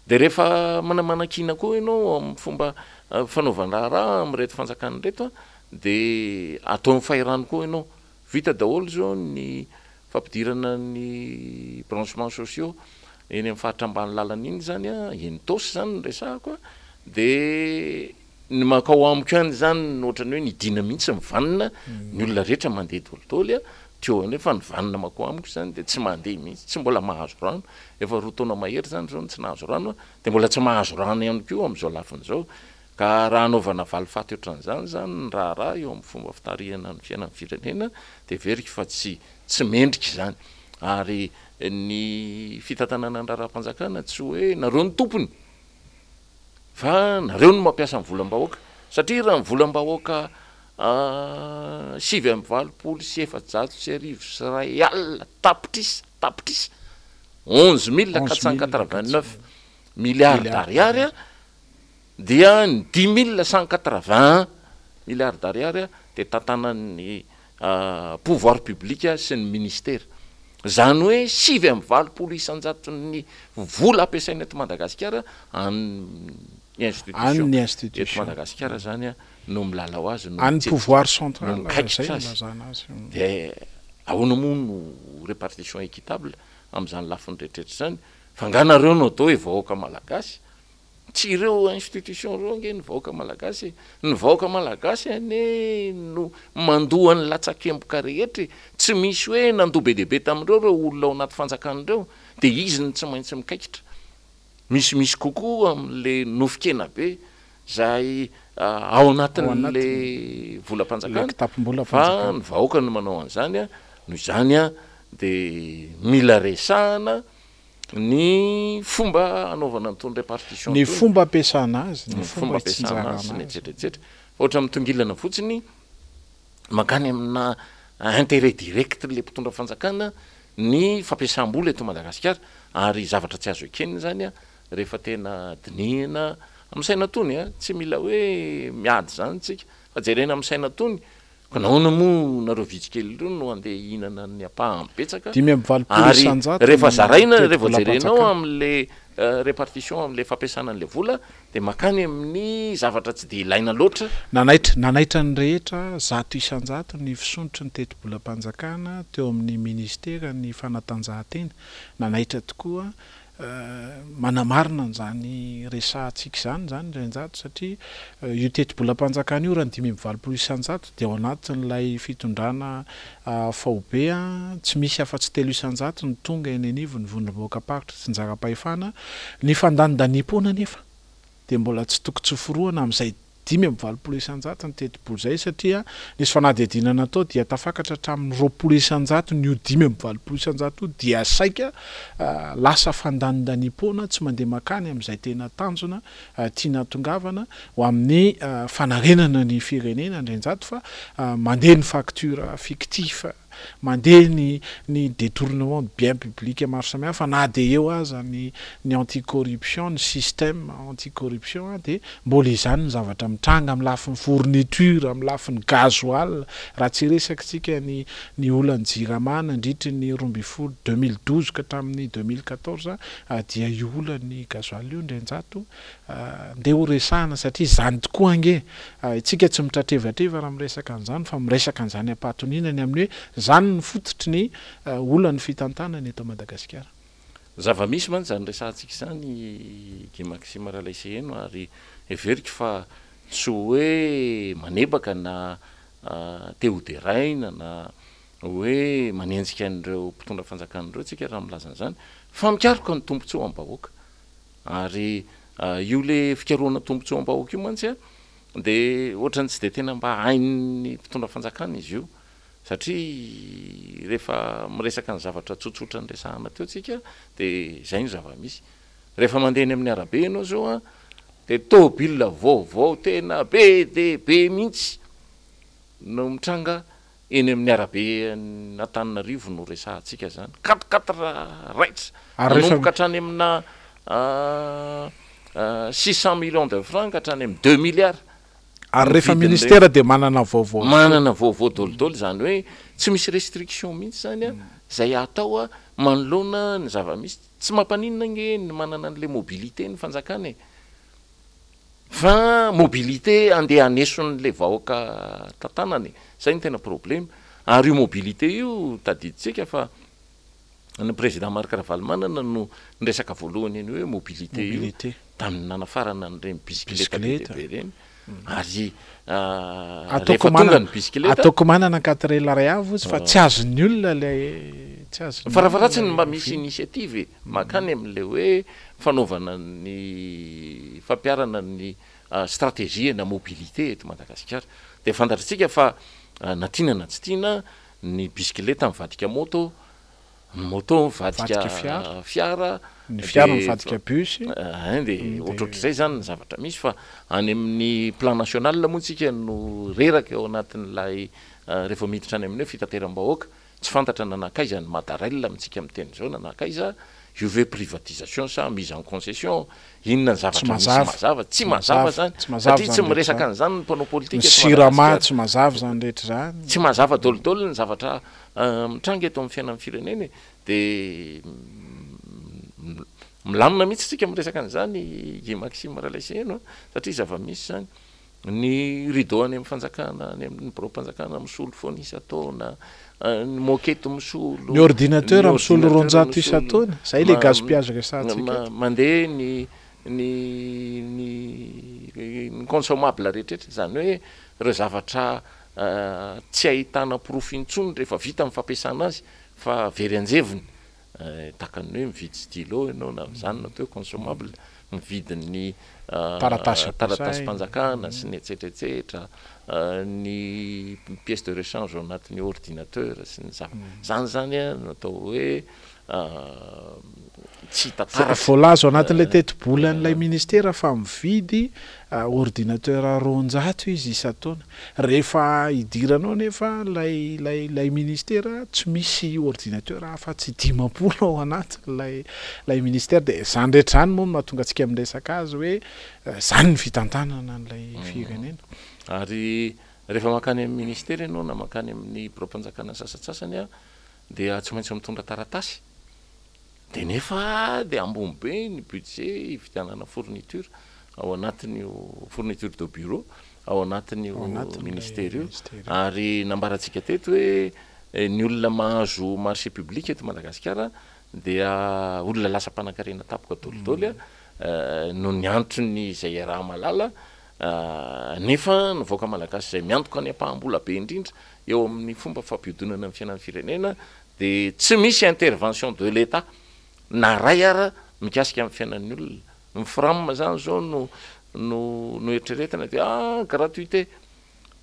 Dia rehefa manamanakiana koa ianao amin'ny fomba fanaovan-draharaha amin'ireto fanjakana ireto dia ataony fahirano koa ianao. Vita daholo izao ny fampidirana ny branchements sociaux eny amin'ny faritra ambany lalana iny izany an, eny Itaosy izany no resahako an, dia ny mankao amiko ihany izany no ohatran'ny hoe nidina mihitsy ny vanona, ny olona rehetra mandeha dolidoly an, teo anefa ny vanona mankao amiko izany dia tsy mandeha mihitsy, tsy mbola mahazo rano, efa 2 taona mahery izany izao no tsy nahazo rano an, dia mbola tsy mahazo rano ihany koa amin'izao lafiny izao. Ka raha anaovana valifaty ohatran'izany izany ny raharaha eo amin'ny fomba fitarihana ny fiainan'ny firenena dia heveriko fa tsy tsy mendrika izany. Ary ny fitantanana ny raharaham-panjakana tsy hoe nareo no tompony fa nareo no mampiasa ny volam-bahoaka. Satria raha ny volam-bahoaka 1489 tapitrisa tapitrisa, 11489 milliards d'ariary dia ny dix mille cent quatre-vingt un milliards d'ariary dia tantanan'ny pouvoir public sy ny ministera. Izany hoe 89 isan-jaton'ny vola ampiasaina eto Madagasikara an'ny institution An'ny eto institution. Madagasikara izany no milalao azy, no An'ny mitsetika, pouvoir no central, izay mikaikitra no azy. ilazana azy. Dia ahoana moa no répartition équitable amin'izany lafiny rehetrarehetra izany? Fa angaha nareo no atao hoe vahoaka malagasy? Tsy ireo institution ireo ange ny vahoaka malagasy e! Ny vahoaka malagasy anie no mandoa ny latsakemboka rehetra e! Tsy misy hoe nandoa be dia be tamin'ireo ireo olona ao anaty fanjakana ireo dia izy no tsy maintsy mikaikitra. Misimisy kokoa amin'ilay nofon-kena be izay ao anatin'ilay volam-panjakana fa ny vahoaka no manao an'izany, noho izany dia mila resahana Ny fomba anaovana an'itony répartition Ny itony. fomba ampiasana azy, ny Ny fomba fomba ampiasana itsinjarana azy sy ny azy. et cetera et cetera. Fa ohatra mitongilana fotsiny, mankany amina intérêt direct le mpitondra fanjakana ny fampiasam-bola eto Madagasikara ary zavatra tsy azo ekena izany rehefa tena dinihina amin'ny saina tony a, tsy mila hoe miady izany tsika fa jerena amin'ny saina tony Ka nahoana moa nareo vitsy kely ireo no andeha hihinana ny ampahany betsaka? 85 Ary isan-jato rehefa ny zaraina, rehefa jerenao tetibolam-panjakana. amin'le répartition, amin'le fampiasana an'le vola dia mankany amin'ny zavatra tsy dia ilaina loatra. Nanaitra, nanaitra ny rehetra 100% ny fisondrotry ny tetibolam-panjakana teo amin'ny ministeran'ny fanatanjahantena. Nanaitra tokoa Manamarina an'izany resahantsika izany izany Ndrianjato satria io tetibolam-panjakana io raha ny 85% dia ao anatin'ilay fitondrana faobe tsy misy afa-tsy 3% no tonga eny anivon'ny vondrom-bahoakam-paritra tsinjaram-pahefana. Ny fandanindaniam-poana anefa dia mbola tsy toko tsy forohana amin'izay 85% ny tetibola izay satria nisy fanadihadiana natao dia tafakatra hatramin'ny 20% ny io 85% io dia saika lasa fandanindaniam-poana tsy mandeha makany amin'izay tena tanjona tiana hatongavana ho amin'ny fanarenana ny firenena Andrianjato fa mandeha ny facture fictif Mandeha ny ny détournement de biens publics maro samihafa na dia eo aza ny ny anti corruption, ny système anti corruption dia mbola izany ny zavatra mitranga amin'ny lafiny fourniture, amin'ny lafiny gasoil, raha tsy hiresaka isika ny ny olan'ny jirama nandritry ny 12 2012 ka hatramin'ny 2014 dia io olan'ny gasoil io Ndrianjato Ndeha ho resahana satria izany tokoa ange isika tsy mitratrevatreva raha miresaka an'izany fa miresaka an'izany am-pahatoniana ny amin'ny hoe izany no fototry ny olan'ny fitantanana eto Madagasikara. Zava-misy mantsy izany resahantsika izany Guy Maxime Ralaiseheno ary heveriko fa tsy hoe manebaka na te ho deraina na hoe manenjika an'ireo mpitondra fanjakana ireo tsika raha milaza an'izany fa mikaroka ny tombontsoam-bahoaka. Ary io le fikarohana tombotsoam-bahoaka io mantsy a, de ohatran'ny tsy de tena mba hain'ny mpitondra fanjakana izy io, satria rehefa miresaka ny zavatra tsotsotra niresahana teo tsika de zay ny zava-misy. Rehefa mandeha eny amin'ny arabe ianao zao a, de tôbila vaovao tena be dia be mihitsy no mitranga Eny amin'ny arabe an'Antananarivo no resahantsika izany. Quatre quatre raitra. Ary rehefa. Manomboka hatrany amina 600 millions de francs ka hatrany amin'ny deux milliards. Ary Ny rehefa vidin'ireny. ministera dia manana vaovao avokoa. Manana vaovao dolidoly, izany hoe tsy misy restriction mihitsy izany izay atao manoloana ny zava-misy. Tsy mampaninona ange ny manana an'ilay mobilité ny fanjakana e. Fa mobilité andeha haneson'le vahoaka tantanana e, zay no tena problema, ary io mobilité io tadidintsika fa ny président Marc Ravalomanana no niresaka voalohany an'io hoe mobilité io tamin'ny nanafarana an'ireny bisikileta be dia be ireny, ary rehefa tonga ny bisikileta. Ataoko manana quatre ray avo izy fa tsy azon'ny olona ilay tsy azon'ny olona. Farafaharatsiny mba misy initiative e, mankany amin'ilay hoe fanaovana ny fampiharana ny stratégie na mobilité eto Madagasikara. Dia fantatritsika fa na tiana na tsy tiana ny bisikileta mivadika moto, ny moto mivadika fiara, ny fiara mivadika bus. Ein dia ohatrohatr'izay izany ny zavatra misy fa any amin'ny plan national moa tsika no reraka eo anatin'ilay rehefa miditra any amin'ny hoe fitateram-bahoaka. Tsy fantatra na nankaiza ny Madarail amintsika miteny izao na nankaiza. Io ve privatisation sa mise en concession? Inona ny zavatra misy mazava? Tsy mazava zany satria tsy miresaka an'izany ny mpanao politika eto Madagasikara. Ny Sirama tsy mazava izany rehetra izany. Tsy mazava daholo ny zavatra mitranga eto amin'ny fiainan'ny firenena e. Dia milamina mihitsy isika miresaka an'izany Guy Maxime Ralaiseheno a, satria zava-misy izany. Ny rideau any amin'ny fanjakana, any amin'ny biraom-panjakana misolo foana isan-taona, ny moquette misolo, Ny ordinateur misolo 200 isan-taona, izay ilay gaspillage resahantsika eto. Mandeha ny ny ny ny consommable rehetra rehetra, izany hoe ireo zavatra tsy ahitana porofo intsony rehefa vita ny fampiasana azy fa very an-jevony. Tahaka ny hoe mividy stylo ianao na izany no atao hoe consommable, mividy ny taratasim-panjakana sy ny etsetra etsetra, ny pièce de rechange ao anatin'ny ordinateur sy ny zavatra, izany izany no atao hoe tsy hita taratra. Voalaza ao anatin'ilay tetibolan'ilay ministera fa mividy ordinateur 200 izy isan-taona. Rehefa idiranao anefa ilay ilay ilay ministera tsy misy ordinateur afa-tsy 50 ao anatin'ilay ilay ministera. Dia izany rehetra izany moa no mahatonga antsika miresaka azy hoe izany ny fitantanana an'ilay firenena. Ary rehefa mankany amin'ny ministera ianao na mankany amin'ny biraom-panjakana sasantsasany dia tsy maintsy mitondra taratasy. Dia nefa dia ambony be ny budget hividianana fourniture ao anatin'io fourniture de bureau ao anatin'io ministera io. Ary nambarantsika teto hoe ny olona mahazo marché public eto Madagasikara dia olona lasa mpanankarena tampoka dolidoly noho ny antony izay iaraha-mahalala nefa ny vahoaka malagasy izay miantoka ny ampaham-bola be indrindra eo amin'ny fomba fampihodinana ny fiainan'ny firenena Dia tsy misy intervention de l'Etat na ray ara mikasika ny fiainan'ny olona. Ny fram zany zao no no no eritreretina dia ah gratuité.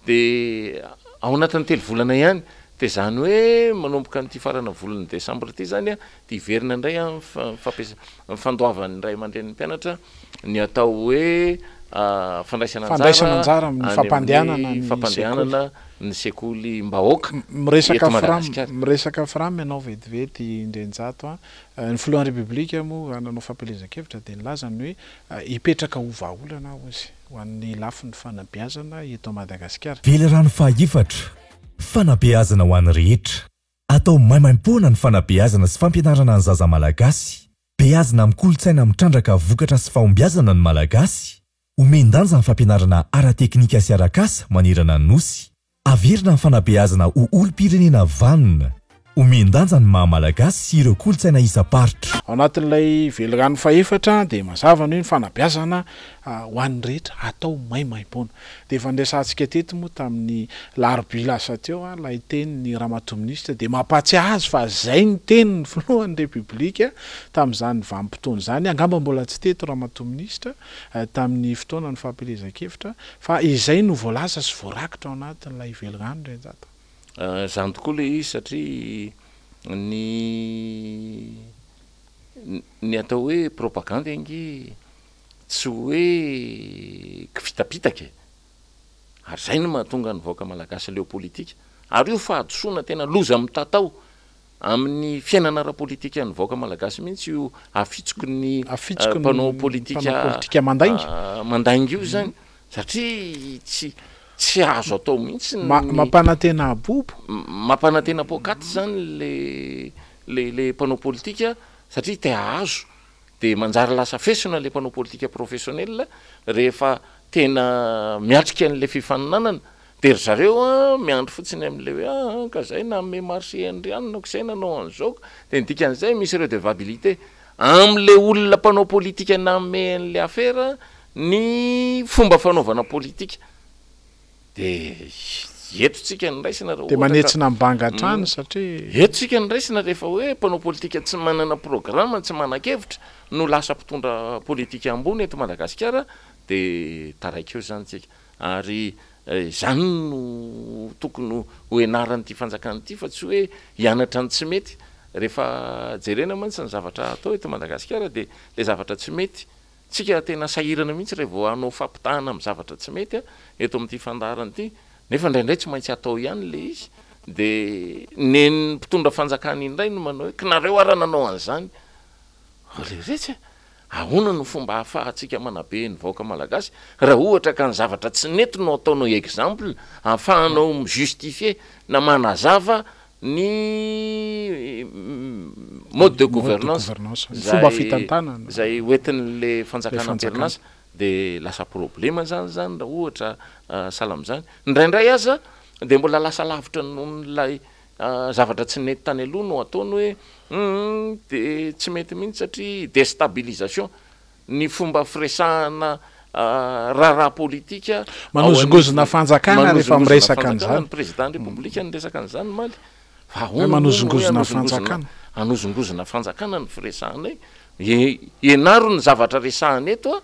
Dia ao anatin'ny telo volana ihany. Dia izany hoe manomboka amin'ity farana volana desambra ity zany dia hiverina indray ny fampiasa- ny fandoavan'ny ray aman-drenin'ny mpianatra ny atao hoe fandraisana anjara anjara amin'ny fampandehanana ny fampandehanana ny sekolim-bahoaka Miresaka eto fram, Madagasikara. miresaka fram ianao vetivety Ndrenjato a. Ny filohan'ny Repoblika moa raha nanao fampielezan-kevitra dia nilaza ny hoe hipetraka ho vahaolana hozy ho an'ny lafiny fanabeazana eto Madagasikara. Velirano fahaefatra, fanabeazana ho an'ny rehetra. Atao maimaimpoana ny fanabeazana sy fampianarana ny zaza malagasy. Beazina amin'ny kolontsaina mitrandraka vokatra sy fahombiazana ny Malagasy. Omen-danja ny fampianarana ara-teknika sy arak'asa manerana ny Nosy. Averina ny fanabeazana ho olom-pirenena vanona. Omen-danja ny maha Malagasy sy ireo kolontsaina isam-paritra. Ao anatin'ilay velirano fahefatra dia mazava ny hoe ny fanabeazana ho an'ny rehetra atao maimaimpoana. Dia efa niresahantsika teto moa tamin'ny larobia lasa teo ilay tenin'ny Ramatoa Minisitra dia mampahatsiahy azy fa izay ny tenin'ny Filohan'ny Repoblika tamin'izany vanim-potoana izany, angamba mbola tsy teto Ramatoa Minisitra tamin'ny fotoana ny fampielezan-kevitra fa izay no voalaza sy voarakitra ao anatin'ilay velirano Ndrianjato. Izany tokoa ilay izy satria ny ny atao hoe propagandy ange tsy hoe kifitapitaka e! Ary izay no mahatonga ny vahoaka malagasy leo politika. Ary io fahadisoana tena loza mitatao amin'ny fiainana ara-politikan'ny vahoaka malagasy mihitsy io afitsoky ny mpanao politika mandainga mandainga io izany satria tsy tsy azo atao mihitsy ny mampanantena abobo, mampanantena poakaty izany le le le mpanao politika satria te hahazo Dia manjary lasa fesona ilay mpanao politika professionnel rehefa tena miatrika an'ilay fifaninanana. Dia ry zareo an, miandry fotsiny amin'ilay hoe aa ka izay nanome marché an-dry anona ko izay nanao an'izao ko. Dia ny dikan'izay misy redevabilité amin'ilay olona mpanao politika nanome an'ilay afera ny fomba fanaovana politika. Dia eto tsika no raisina raha Dia ohatra ka manetsina ny banga hatrany satria. Eto tsika no raisina rehefa hoe mpanao politika tsy manana programa, tsy manan-kevitra no lasa mpitondra politika ambony eto Madagasikara dia taraiky eo izany tsika. Ary izany no tokony ho ianaran'ity fanjakana ity fa tsy hoe hianatra ny tsy mety. Rehefa jerena mantsy ny zavatra atao eto Madagasikara dia ilay zavatra tsy mety Tsika tena sahirana mihitsy raha vao hanao fampitahana amin'ny zavatra tsy mety eto amin'ity fandaharana ity, nefa indraindray tsy maintsy atao ihany ilay izy, dia nen'ny mpitondra fanjakana indray no manao hoe kinareo ara nanao an'izany. Leretsy a! Ahoana no fomba ahafahantsika manabe ny vahoaka malagasy raha ohatra ka ny zavatra tsy nety no ataonao exemple ahafahanao mi-justifier na manazava ny mode de gouvernance izay izay hoentin'le fanjakana am-perinasa de lasa problema zany zany raha ohatra sahala amin'izany. Indraindray aza de mbola lasa lavitra noho ilay zavatra tsy nety tany aloha no ataony hoe humm de tsy mety mihitsy satria destabilisation ny fomba firesahana raharaha politika ao Manozongozona fanjakana rehefa manozongozona miresaka fanjakana an'izany. ny président ny repoblika niresaka an'izany omaly fa Hoe ahoana moa no hoe manozongozona hanozongozona fanjakana. hanozongozona fanjakana ny firesahanay e ianaro ny zavatra resahana eto a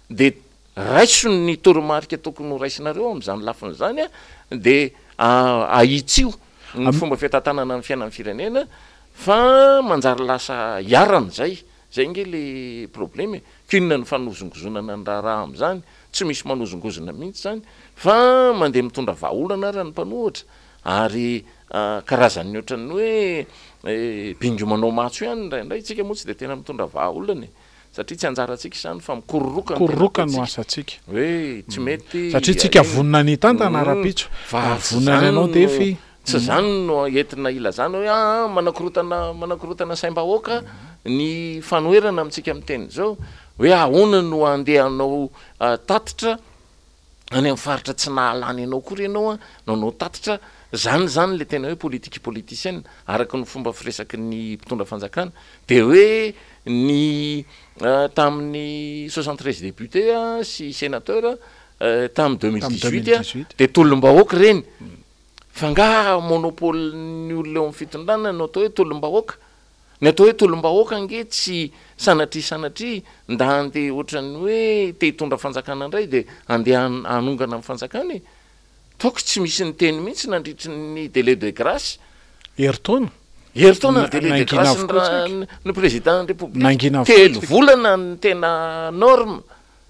de Raiso ny toromarika tokony ho raisinareo amin'izany lafiny izany dia ahitsio ny fomba fitantanana ny fiainan'ny firenena fa manjary lasa iharana izay. Izay ange ilay problema e. K'inona ny fanozongozonana ny raharaha amin'izany? Tsy misy manozongozona mihitsy izany fa mandeha mitondra vahaolana ary ny mpanohitra ary karazan'ny ohatran'ny hoe bingo manao matso ihany indraindray. Isika moa tsy dia tena mitondra vahaolana e. Satria tsy anjarantsika izany fa mikororoka ny tena Kororoka no ataontsika. asantsika. Hoe tsy mety Satria tsika ireny. vonona ny hitantana rahampitso. Fa Ary tsy vonona ny izany hanao no defy. tsy izany no entina ilazana hoe aa manakorotana manakorotana saim-bahoaka ny fanoherana amintsika miteny izao. Hoe ahoana no handeha hanao tatitra any amin'ny faritra tsy nahalany anao akory ianao an, no hanao tatitra, zany zany le tena hoe politique politicienne araka ny fomba firesaky ny mpitondra fanjakana, de hoe ny tamin'ny 73 députés sy sénateur tamin'ny 2018 de tolom-bahoaka ireny, fa nga monopole-n'ny olona eo amin'ny fitondrana no atao hoe tolom-bahoaka? Ny atao hoe tolom-bahoaka ange tsy sanatria sanatria nda handeha ohatran'ny hoe te hitondra fanjakana indray dia handeha hanongana ny fanjakana e! Toaka tsy misy niteny mihitsy nandritry ny délai de grâce. Herintaona? Herintaona ny délai de Nangina grâce avokoa tsika. ny président ny république. Nangina avokoa Telo tsika. volana ny tena norme.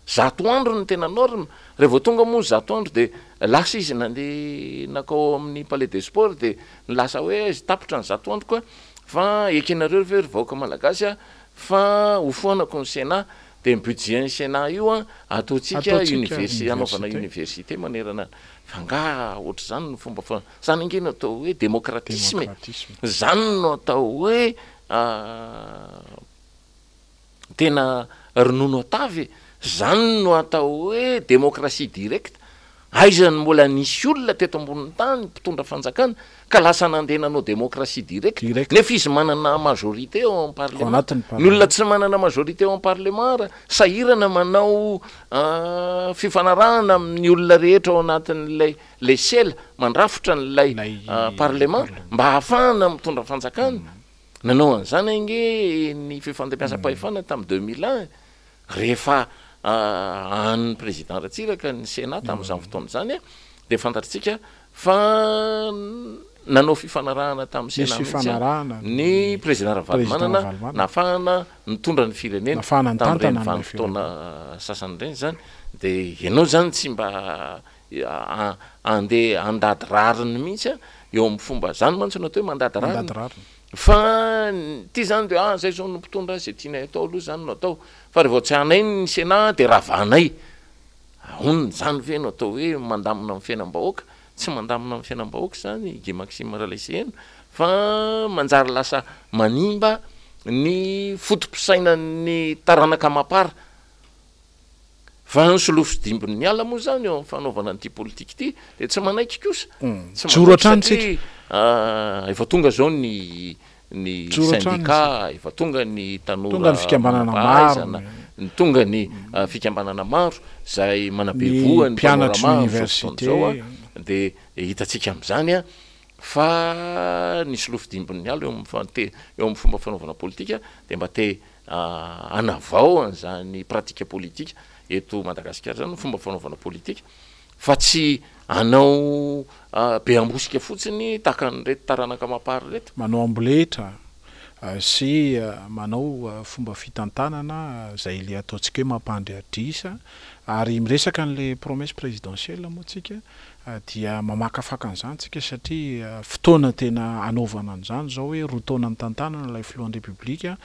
100 andro no tena norme, raha vao tonga moa ny 100 andro dia lasa izy nandeha nankao amin'ny palais des sports dia nilaza hoe aiza tapitra ny 100 androko fa ekenareo ve ry vahoaka malagasy fa hofoanako ny sénat dia ny budget ny sénat io ataontsika universi hanaovana université manerana fa angaha ohatr'izany no fomba fa zany ange no atao hoe démocratisme e, zany no atao hoe Tena ronono atavy e! Zany no atao hoe démocratie directe. Aiza no mbola nisy olona teto ambonin'ny tany mpitondra fanjakana ka lasa nandeha nanao démocratie directe nefa izy manana majorité ao amin'ny parlement. Ny olona tsy manana majorité ao amin'ny parlement ary sahirana manao fifanarahana amin'ny olona rehetra ao anatin'ilay ilay sela mandrafitra an'ilay parlement mba hahafahana mitondra fanjakana. Nanao an'izany ange ny fifandimbiasam-pahefana tamin'ny 2001 rehefa an'ny président Ratsiraka ny Sénat tamin'izany fotoana izany dia fantatritsika fa nanao fifanarahana tamin'ny Sénat mihitsy ny président Ravalomanana nahafahana nitondra ny firenena tamin'ireny vanim-potoana sasany ireny izany dia ianao izany tsy mba andeha handady rariny mihitsy eo amin'ny fomba, izany mantsy no atao hoe mandady rariny, fa ity izany dia ah zay izao no mpitondra, izay tianay atao aloha izany no atao, fa rehefa tsy anay ny Sénat dia ravanay, ahoana izany ve no atao hoe mandamina ny fiainam-bahoaka, tsy mandamina ny fiainam-bahoaka izany Guy Maxime Ralaiseheno fa manjary lasa manimba ny foto-pisainan'ny taranaka amam-para. Fa ny solofo sy dimbin'ny ala moa izany eo amin'ny fanaovana an'ity politika ity dia tsy manaiky kosa. Tsy Joro manaiky hatrany satria tsika. efa tonga izao ny ny Joro hatrany sendika, isika. efa tonga ny Tonga tanora ny fikambanana maro, manam-pahaizana, ny tonga ny fikambanana maro izay manabe ny voa ny mpianatry panorama ny amin'izao fotoana université. izao dia hitantsika amin'izany fa ny solofo dimbin'ny ala eo amin'ny fante- eo amin'ny fomba fanaovana politika dia mba te hanavao an'izany pratique politique eto Madagasikara izany ny fomba fanaovana politika fa tsy hanao be ambosika fotsiny tahaka an'ireto taranaka mapar ireto. Manao amboletra sy manao fomba fitantanana izay ilay ataontsika hoe mampandry adrisa ary miresaka an'ilay promesse présidentielle moa tsika. Dia mamakafaka an'izany tsika satria fotoana tena hanaovana an'izany izao hoe 2 taona nitantanana ilay filohan'ny Repoblika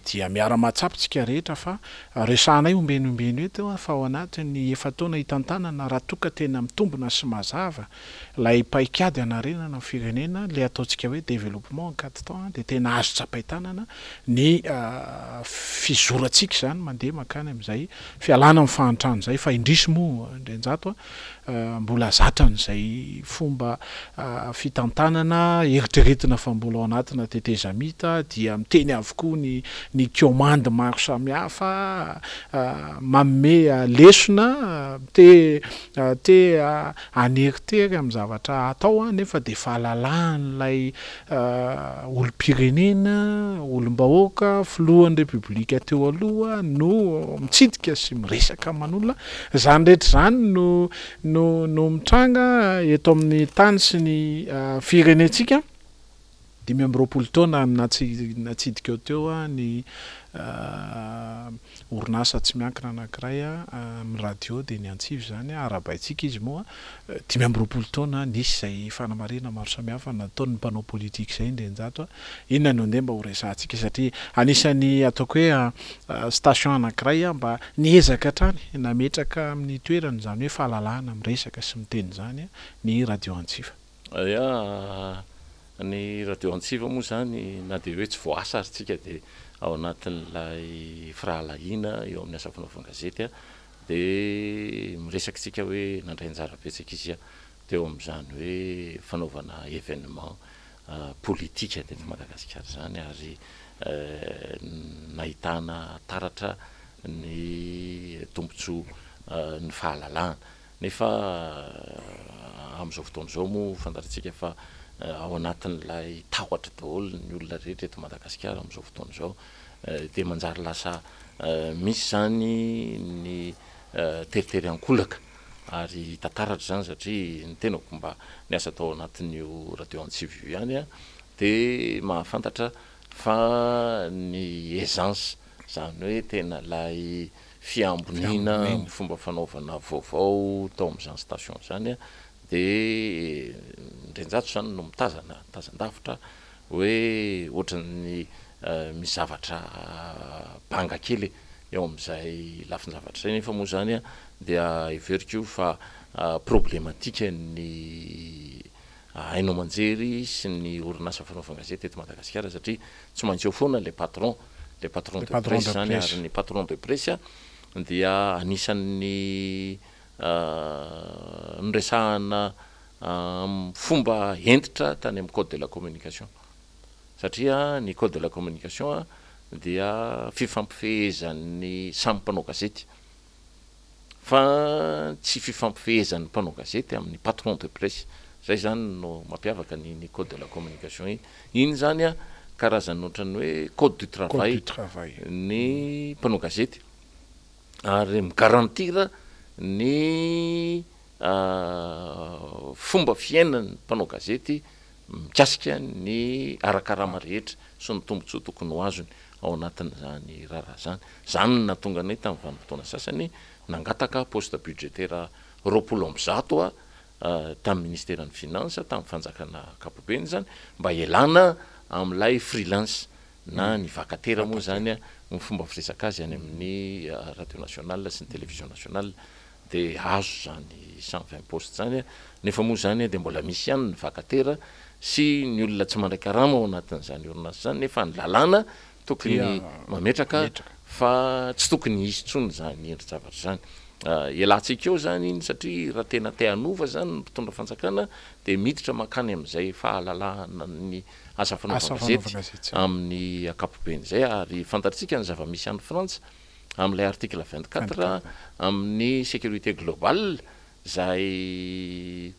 dia miara-mahatsapa tsika rehetra fa resahanay ombeny ombeny eto fa ao anatin'ny efa-taona hitantanana raha toa ka tena mitombina sy mazava ilay paikady hanarenana ny firenena ilay ataontsika hoe développement en quatre temps dia tena azo tsapain-tanana ny fizorantsika izany mandeha mankany amin'izay fialana amin'ny fahantrana izay fa indrisy moa Andrianjato a! mbola zatra an'izay fomba fitantanana eritreretina fa mbola ao anatina tetezamita dia miteny avokoa ny ny kaomandy maro samihafa, manome lesona, te te haneritery amin'ny zavatra atao nefa dia fahalalahan'ilay olom-pirenena, olom-bahoaka, filohan'ny Repoblika teo aloha no mitsidika sy miresaka aman'olona. Izany rehetra izany no no no mitranga eto amin'ny tany sy ny firenentsika. 25 taona natsidika eo teo ny orinasa tsy miankina anankiray amin'ny radio dia ny Antsiva izany, arahabaintsika izy moa, 25 taona nisy izay fanamarihana maro samihafa nataon'ny mpanao politika izay Ndrianjato, inona no andeha mba ho resahantsika satria anisan'ny ataoko hoe station anankiray mba niezaka hatrany nametraka amin'ny toerany izany hoe fahalalahana miresaka sy miteny izany ny radio Antsiva. Ya, ny radio Antsiva moa izany na dia hoe tsy voaasa ary tsika dia ao anatin'ilay firahalahiana eo amin'ny asa fanaovan-gazety dia miresaka isika hoe nandray anjara betsaka izy teo amin'izany hoe fanaovana événement politika teto Madagasikara izany ary nahitana taratra ny tombontsoa ny fahalalahana. Nefa amin'izao fotoana izao moa fantatritsika fa ao anatin'ilay tahotra daholo ny olona rehetra eto Madagasikara amin'izao fotoana izao dia manjary lasa misy izany ny teritery ankolaka ary hita taratra izany satria ny tenako mba niasa tao anatin'io radio Antsiva io ihany dia mahafantatra fa ny aisance izany hoe tena ilay fiamboniana amin'ny fomba fanaovana vaovao tao amin'izany station izany dia Ndrenjato izany no mitazana, mitazan-davitra hoe ohatran'ny misy zavatra banga kely eo amin'izay lafin-javatra izay nefa moa izany dia heveriko fa problematique ny haino aman-jery sy ny orinasa fanaovan-gazety eto Madagasikara satria tsy maintsy eo foana ilay patron, ilay patron de presse izany ary ny patron de presse dia anisan'ny noresahana amin'ny fomba hentitra tany amin'ny code de la communication satria ny code de la communication dia fifampifehezan'ny samy mpanao gazety. fa tsy fifampifehezan'ny mpanao gazety amin'ny patron de presse, zay zany no mampiavaka ny ny code de la communication iny, iny zany an karazany ohatran'ny hoe code du travail ny mpanao gazety ary mi-garantir ny fomba fiainan'ny mpanao gazety mikasika ny ara-karama rehetra sy ny tombontsoa tokony ho azony ao anatin'izany raharaha izany. Izany no nahatonga anay tamin'ny vanim-potoana sasany nangataka poste budgétaire 120 tamin'ny ministeran'ny Finances, tamin'ny fanjakana ankapobeny izany, mba hialana amin'ilay freelance na ny vacataire moa izany ny fomba firesaka azy any amin'ny radio nationale sy ny télévision nationale. Dia azo izany 120 postes izany, nefa moa izany dia mbola misy ihany ny vacataire sy ny olona tsy mandray karama ao anatin'izany orinasa izany, nefa ny lalàna tokony mametraka fa tsy tokony hisy intsony izany endri-javatra izany. Ialatsika eo izany iny satria raha tena te hanova izany ny mpitondra fanjakana dia miditra mankany amin'izay fahalalahana ny asa fanaovan-gazety amin'ny ankapobeny izay ary fantatsika ny zava-misy any Frantsa amin'ilay article 24 amin'ny sécurité globale izay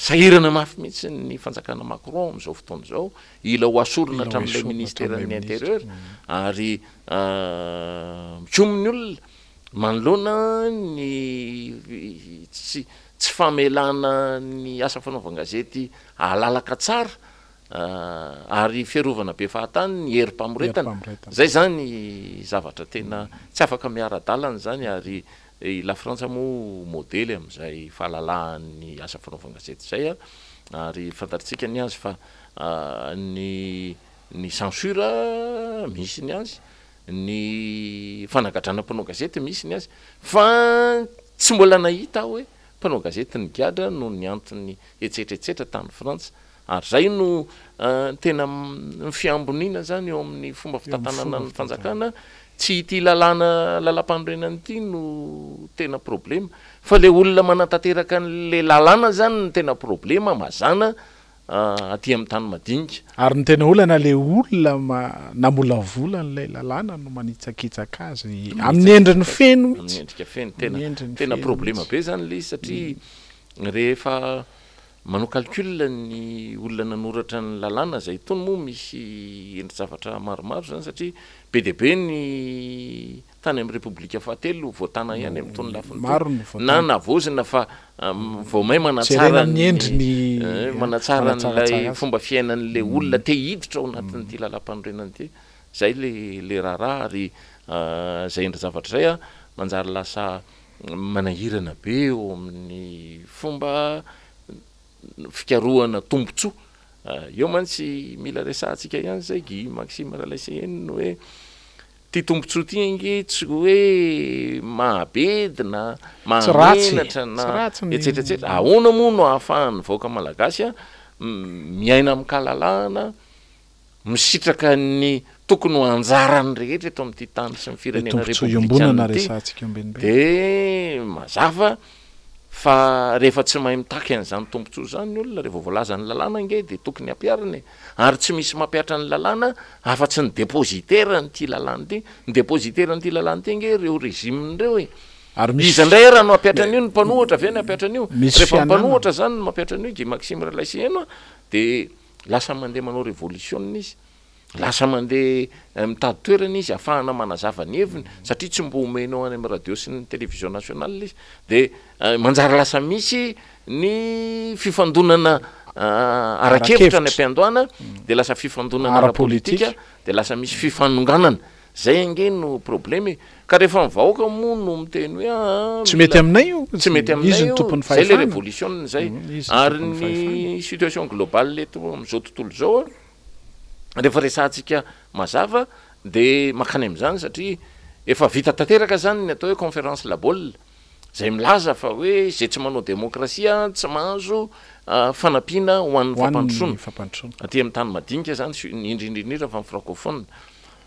sahirana mafy mihitsy ny fanjakana Macron amin'izao fotoana izao, hila ho asorina hatramin'ilay ministeran'ny intérieur ary mikomy ny olona manoloana ny tsy tsy famelana ny asa fanaovan-gazety halalaka tsara Ary fiarovana be fahatany ny herim-pamoretana. Zay zany zavatra tena tsy afaka miara-dalana zany ary I Lafrantsa moa modely amin'izay fahalalahan'ny asa fanaovan-gazety izay ary fantatritsika ny azy fa ny ny censure misy ny azy, ny fanagadrana mpanao gazety misy ny azy fa tsy mbola nahita aho hoe mpanao gazety nigadra noho ny antony etsetra etsetra tany Frantsa Ary izay no tena fiamboniana izany eo amin'ny fomba fitantanana ny fanjakana, tsy ity lalàna lalàmpanorenana ity no tena problema, fa ilay olona manatanteraka an'ilay lalàna izany no tena problema mazàna aty amin'ny tany madinika. Ary ny tena olana ilay olona namolavola an'ilay lalàna no manitsakitsaka azy amin'ny endriny feno mihitsy. Amin'ny endrika feno, tena tena problema be izany ilay izy satria rehefa Manao calcul ny olona nanoratra ny lalàna izay itony moa misy endri-javatra maromaro izany satria be dia be ny tany amin'ny repoblika fahatelo voatana ihany amin'itony lafiny itony na navaozina fa vao may manatsara ny manatsara an'ilay fomba fiainan'ilay olona te hiditra ao anatin'ity lalàmpanorenana ity. Izay ilay ilay raharaha ary izay endri-javatra izay manjary lasa manahirana be eo amin'ny fomba fikarohana tombontsoa. Eo mantsy mila resahantsika ihany izay Guy Maxime Ralaiseheno ny hoe ity tombontsoa ity ange tsy hoe mahabedy na mahamenatra na etsetra etsetra. Ahoana moa no ahafahan'ny vahoaka malagasy miaina amin-kalalahana misitraka ny tokony ho anjarany rehetra eto amin'ity tany sy ny firenena repoblikanina ity dia mazava fa rehefa tsy mahay mitaky an'izany tombontsoa izany ny olona, rehefa voalazan'ny lalàna ange dia tokony hampiharina e! Ary tsy misy mampihatra ny lalàna afa-tsy ny dépositaire an'ity lalàna ity, ny dépositaire an'ity lalàna ity ange ireo régime ireo e! Ary misy Iza indray ary no hampihatra an'io? Ny mpanohitra ve no hampihatra an'io? Misy Rehefa ny fianana. mpanohitra izany no mampihatra an'io, Guy Maxime Ralaiseheno a, dia Lasa mandeha manao revolisiona izy, lasa mandeha mitady toerana izy ahafahana manazava ny heviny satria tsy mbo omenao any amin'ny radio sy ny télévision nationale izy dia manjary lasa misy ny fifandonana ara-kevitra any am-piandohana dia lasa fifandonana ara-politika dia lasa misy fifanonganana. Zay ange no problème e! Ka rehefa ny vahoaka moa no miteny hoe aa Tsy mety aminay io, tsy mety aminay izy no io, tompon'ny zay le fahefana. révolution zay. Izy no Ary tompon'ny ny fahefana. situation globale eto amin'izao tontolo izao an, rehefa resahantsika mazava de mankany amin'izany satria efa vita tanteraka zany ny atao hoe conférence la Baule. Izay milaza fa hoe izay tsy manao demokrasia tsy mahazo fanampiana ho an'ny fampandrosoana. Aty amin'ny tany madinika izany, indrindra indrindra fa ny francophone.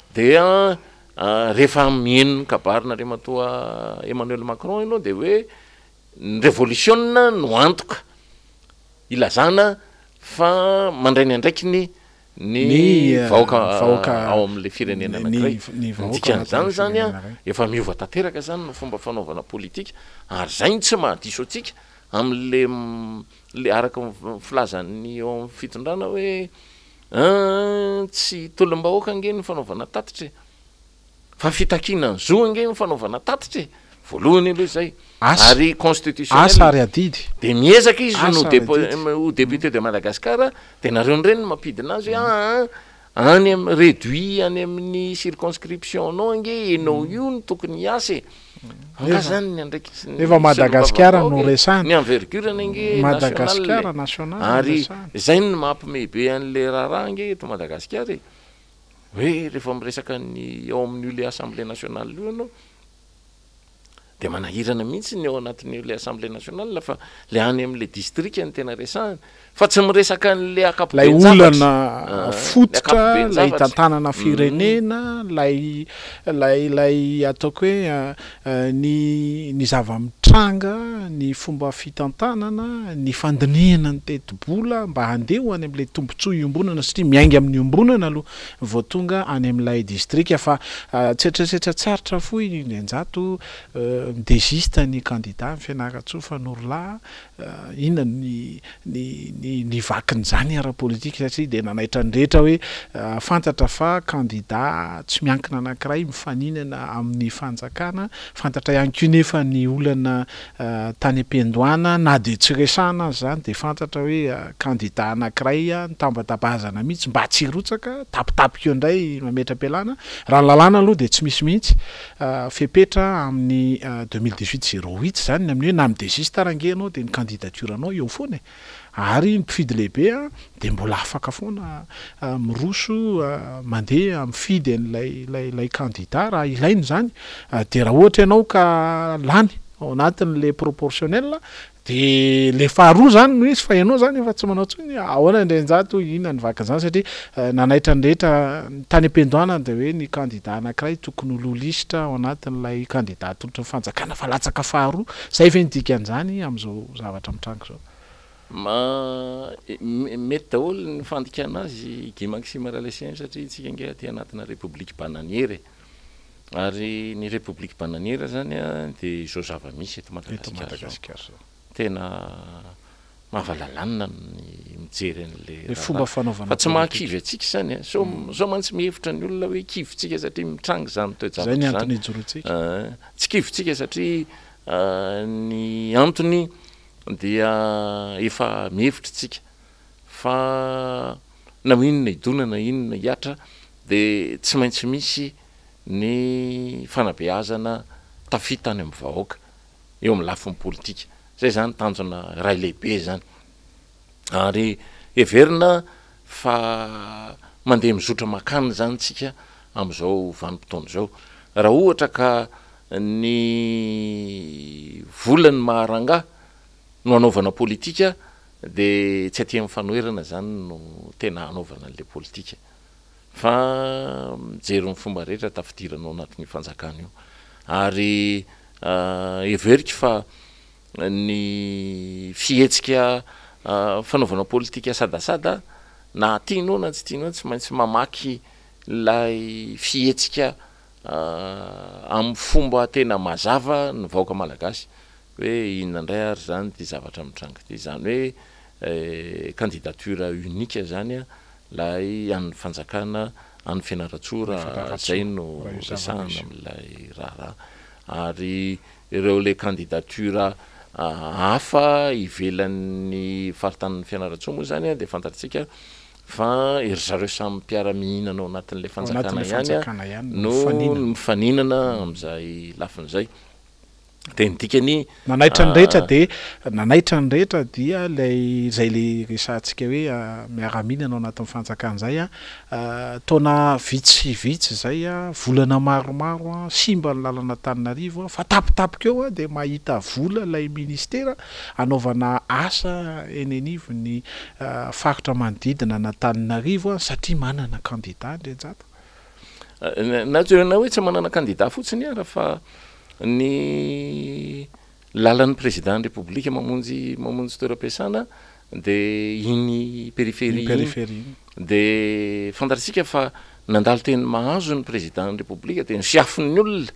Dia rehefa mihaino ny kabarin'Andriamatoa Emmanuel Macron ianao dia hoe ny revolisiona no antoka ilazana fa mandray ny andraikiny ny vahoaka ao amin'ilay firenena anankiray. Ny dikan'izany izany an, efa miova tanteraka izany ny fomba fanaovana politika, ary izay no tsy mahadiso antsika amin'ilay ilay araka ny filazan'ny eo amin'ny fitondrana hoe an, tsy tolom-bahoaka ange ny fanaovana tatitra e. Fa fitakiana ny zo ange ny fanaovana tatitra e! Voalohany aloha izay. Asa. Ary constitutionnel. Asa ary adidy. Dia miezaka izy Asa no ary depo- adidy. ho député de Madagascar, dia nareo indray no mampidina azy hoe aa any am- réduit any amin'ny circonscription-nao ange enao io no tokony hiasa e! Angaha zany ny andraikitry ny Nefa Madagasikara no solombavambahoaka e? resahina. Ny envergure-ny ange national e! Madagasikara national no Ary resahina. izay no mampiomehy be an'ilay raharaha ange eto Madagasikara e! Hoe rehefa miresaka ny ao amin'io le assemblée nationale io ianao dia manahirana mihitsy ny ao anatin'io le assemblée nationale fa le any amin'le district no tena resahana fa tsy miresaka an'le Ilay ankapoben-javatra. olana Ah, le fototra, ilay ankapoben-javatra. hitantanana firenena, ilay ilay ilay ataoko hoe Ny ny zava-mitranga, ny fomba fitantanana, ny fandinihana ny tetibola mba handeha ho any amin'ilay tombontsoa iombonana satria miainga amin'ny iombonana aloha vao tonga any amin'ilay distrika fa tsetratsetra tsy aritra fohy ny Anjato mi-desiste ny kandida ny Fianarantsoa fa Norolahy Inona ny ny ny ny vakin'izany ara-politika satria dia nanaitra ny rehetra hoe fantatra fa kandida tsy miankina anankiray mifaninana amin'ny fanjakana, fantatra ihany koa nefa ny olana tany am-piandohana na dia tsy resahana aza izany dia fantatra hoe kandida anankiray nitambatabazana mihitsy mba tsy hirotsaka, tapitapika eo indray mametra-pialana. Raha ny lalàna aloha dia tsy misy mihitsy fepetra amin'ny 2018 08 izany ny amin'ny hoe na mi-desiste ary ange ianao dia ny candidature-nao eo foana e. Ary ny mpifidy lehibe dia mbola afaka foana miroso mandeha mifidy an'ilay ilay ilay kandida raha ilaina izany. Dia raha ohatra ianao ka lany ao anatin'ilay proportionnel dia ilay faharoa izany no izy fa ianao izany efa tsy manao intsony. Ahoana Andrianjato, inona ny vakin'izany satria nanaitra ny rehetra tany am-piandohana dia hoe ny kandida anankiray tokony ho loha lisitra ao anatin'ilay kandida atolotry ny fanjakana fa latsaka faharoa. Izay ve ny dikan'izany amin'izao zavatra mitranga izao? Ma, mety daholo ny fandikana azy Guy Maxime Ralaiseheno satria isika ange aty anatina république bananière e. Ary ny république bananière zany dia izao zava-misy eto Madagasikara izao. Tena mahavalalana ny mijery an'ilay raharaha. Fa tsy mahakivy antsika izany e. Sao, sao mantsy mihevitra ny olona hoe kivy tsika satria mitranga izany toe-javatra izany. Tsy kivy tsika satria ny antony dia efa mihevitra tsika fa na ho inona hidona na inona hihatra dia tsy maintsy misy ny fanabeazana tafita any amin'ny vahoaka eo amin'ny lafiny politika. Izay izany tanjona iray lehibe izany. Ary heverina fa mandeha mizotra makany izany tsika amin'izao vanim-potoana izao. Raha ohatra ka ny volan'ny maha rangahy no anaovana politika dia tsy aty amin'ny fanoherana izany no tena anaovana an'ilay politika fa mijery ny fomba rehetra tafidirana ao anatin'io fanjakana io. Ary heveriko fa ny fihetsika fanaovana politika sadasada na tianao na tsy tianao tsy maintsy mamaky ilay fihetsika amin'ny fomba tena mazava ny vahoaka malagasy hoe inona indray ary izany ity zavatra mitranga ity, izany hoe candidature unique izany ilay an'ny fanjakana any Fianarantsoa raha izay no resahana amin'ilay raharaha ary ireo ilay candidature hafa ivelan'ny faritanin'i Fianarantsoa moa izany dia fantatsika Fa ry zareo samy mpiara-mihinana ao anatin'ilay fanjakana ihany no mifaninana amin'izay lafiny izay. Dia ny dikany. Nanaitra ny rehetra dia nanaitra ny rehetra dia ilay izay ilay resahantsika hoe miara-mihinana ao anatin'ny fanjakana izay an, taona vitsivitsy izay an, volana maromaro an, simba ny lalana Antananarivo an, fa tampotampoka eo an dia mahita vola ilay ministera hanaovana asa eny anivon'ny faritra manodidina an'Antananarivo satria manana kandida Andrianjato. Na tsy na hoe tsy manana kandida fotsiny ara fa ny lalan'ny président ny république mamonjy mamonjy toeram-piasana de iny périphérie iny de fantatsika fa nandalo teny Mahazo ny président ny république de nisiafon'ny olona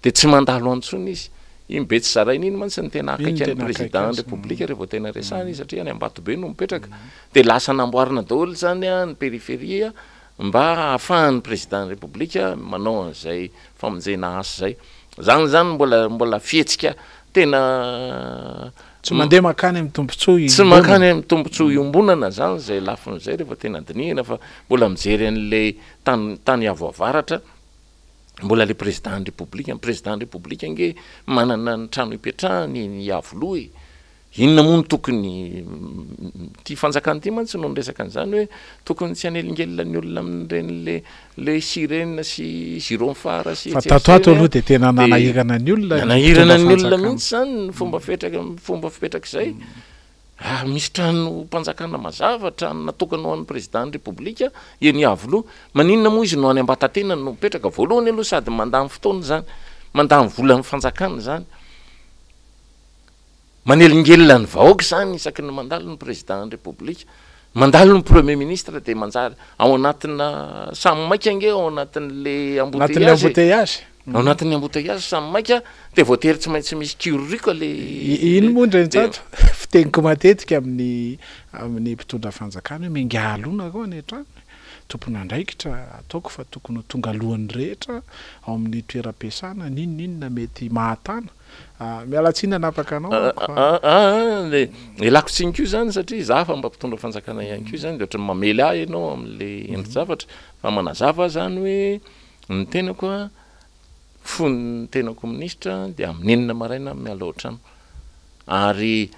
Dia tsy mandalo any intsony izy. Iny Betsizaraina iny mantsy no tena akaiky an'ny président ny République rehefa vao tena resahina izy satria any Ambatobe no mipetraka. Dia lasa namboarina daholo izany ny périphérie mba hahafahan'ny président ny République manao an'izay famonjena asa izay. Izany izany mbola mbola fihetsika tena Tsy mandeha mankany amin'ny tombontsoa Tsy mankany amin'ny tombontsoa iombonana izany izay lafiny izay rehefa tena dinihina fa mbola mijery an'ilay tany tany Avo Avaratra. mbola le président ny république, ny président ny république ange manana ny trano ipetrahany eny Iavoloha e, inona moa no tokony, ity fanjakana ity mantsy no niresaka an'izany hoe tokony tsy hanelingelina ny olona amin'ireny le le sirène sy gyrophare sy Fa tato ato aloha dia tena nanahirana ny olona ny nanahirana ny olona mihitsy izany ny fomba fipetraka fomba fipetrak'izay. Ary misy tranom-panjakana mazava, trano natokana ho an'ny Président ny Repoblika eny Iavoloha. Maninona moa izy no any Ambatatenany no mipetraka? Voalohany aloha sady mandany fotoana izany, mandany volan'ny fanjakana izany. Manelingelina ny vahoaka izany isaky ny mandalo ny Président ny Repoblika. Mandalo ny Premier Ministre dia manjary ao anatina, samy maika ange ao anatin'le embouteillage e. Ao anatin'ny embouteillage samy maika dia voatery tsy maintsy misy kiririoka le. Iny moa Ndrenjato, fiteniko matetika amin'ny amin'ny mpitondra fanjakana hoe miangaha aloha nareo any an-trano e. tompon'andraikitra, ataoko fa tokony ho tonga alohan'ny rehetra ao amin'ny toeram-piasana, n'inon'inona mety mahatana. Miala tsiny nanapaka anao manko fa. Aa le ialako tsiny koa izany satria za efa mba mpitondra fanjakana ihany koa izany de ohatran'ny mamely ahy ianao amin'le endri-javatra fa manazava aho izany hoe ny tenako a, fony ny tenako minisitra dia amin'ny enina maraina aho miala ao an-trano ary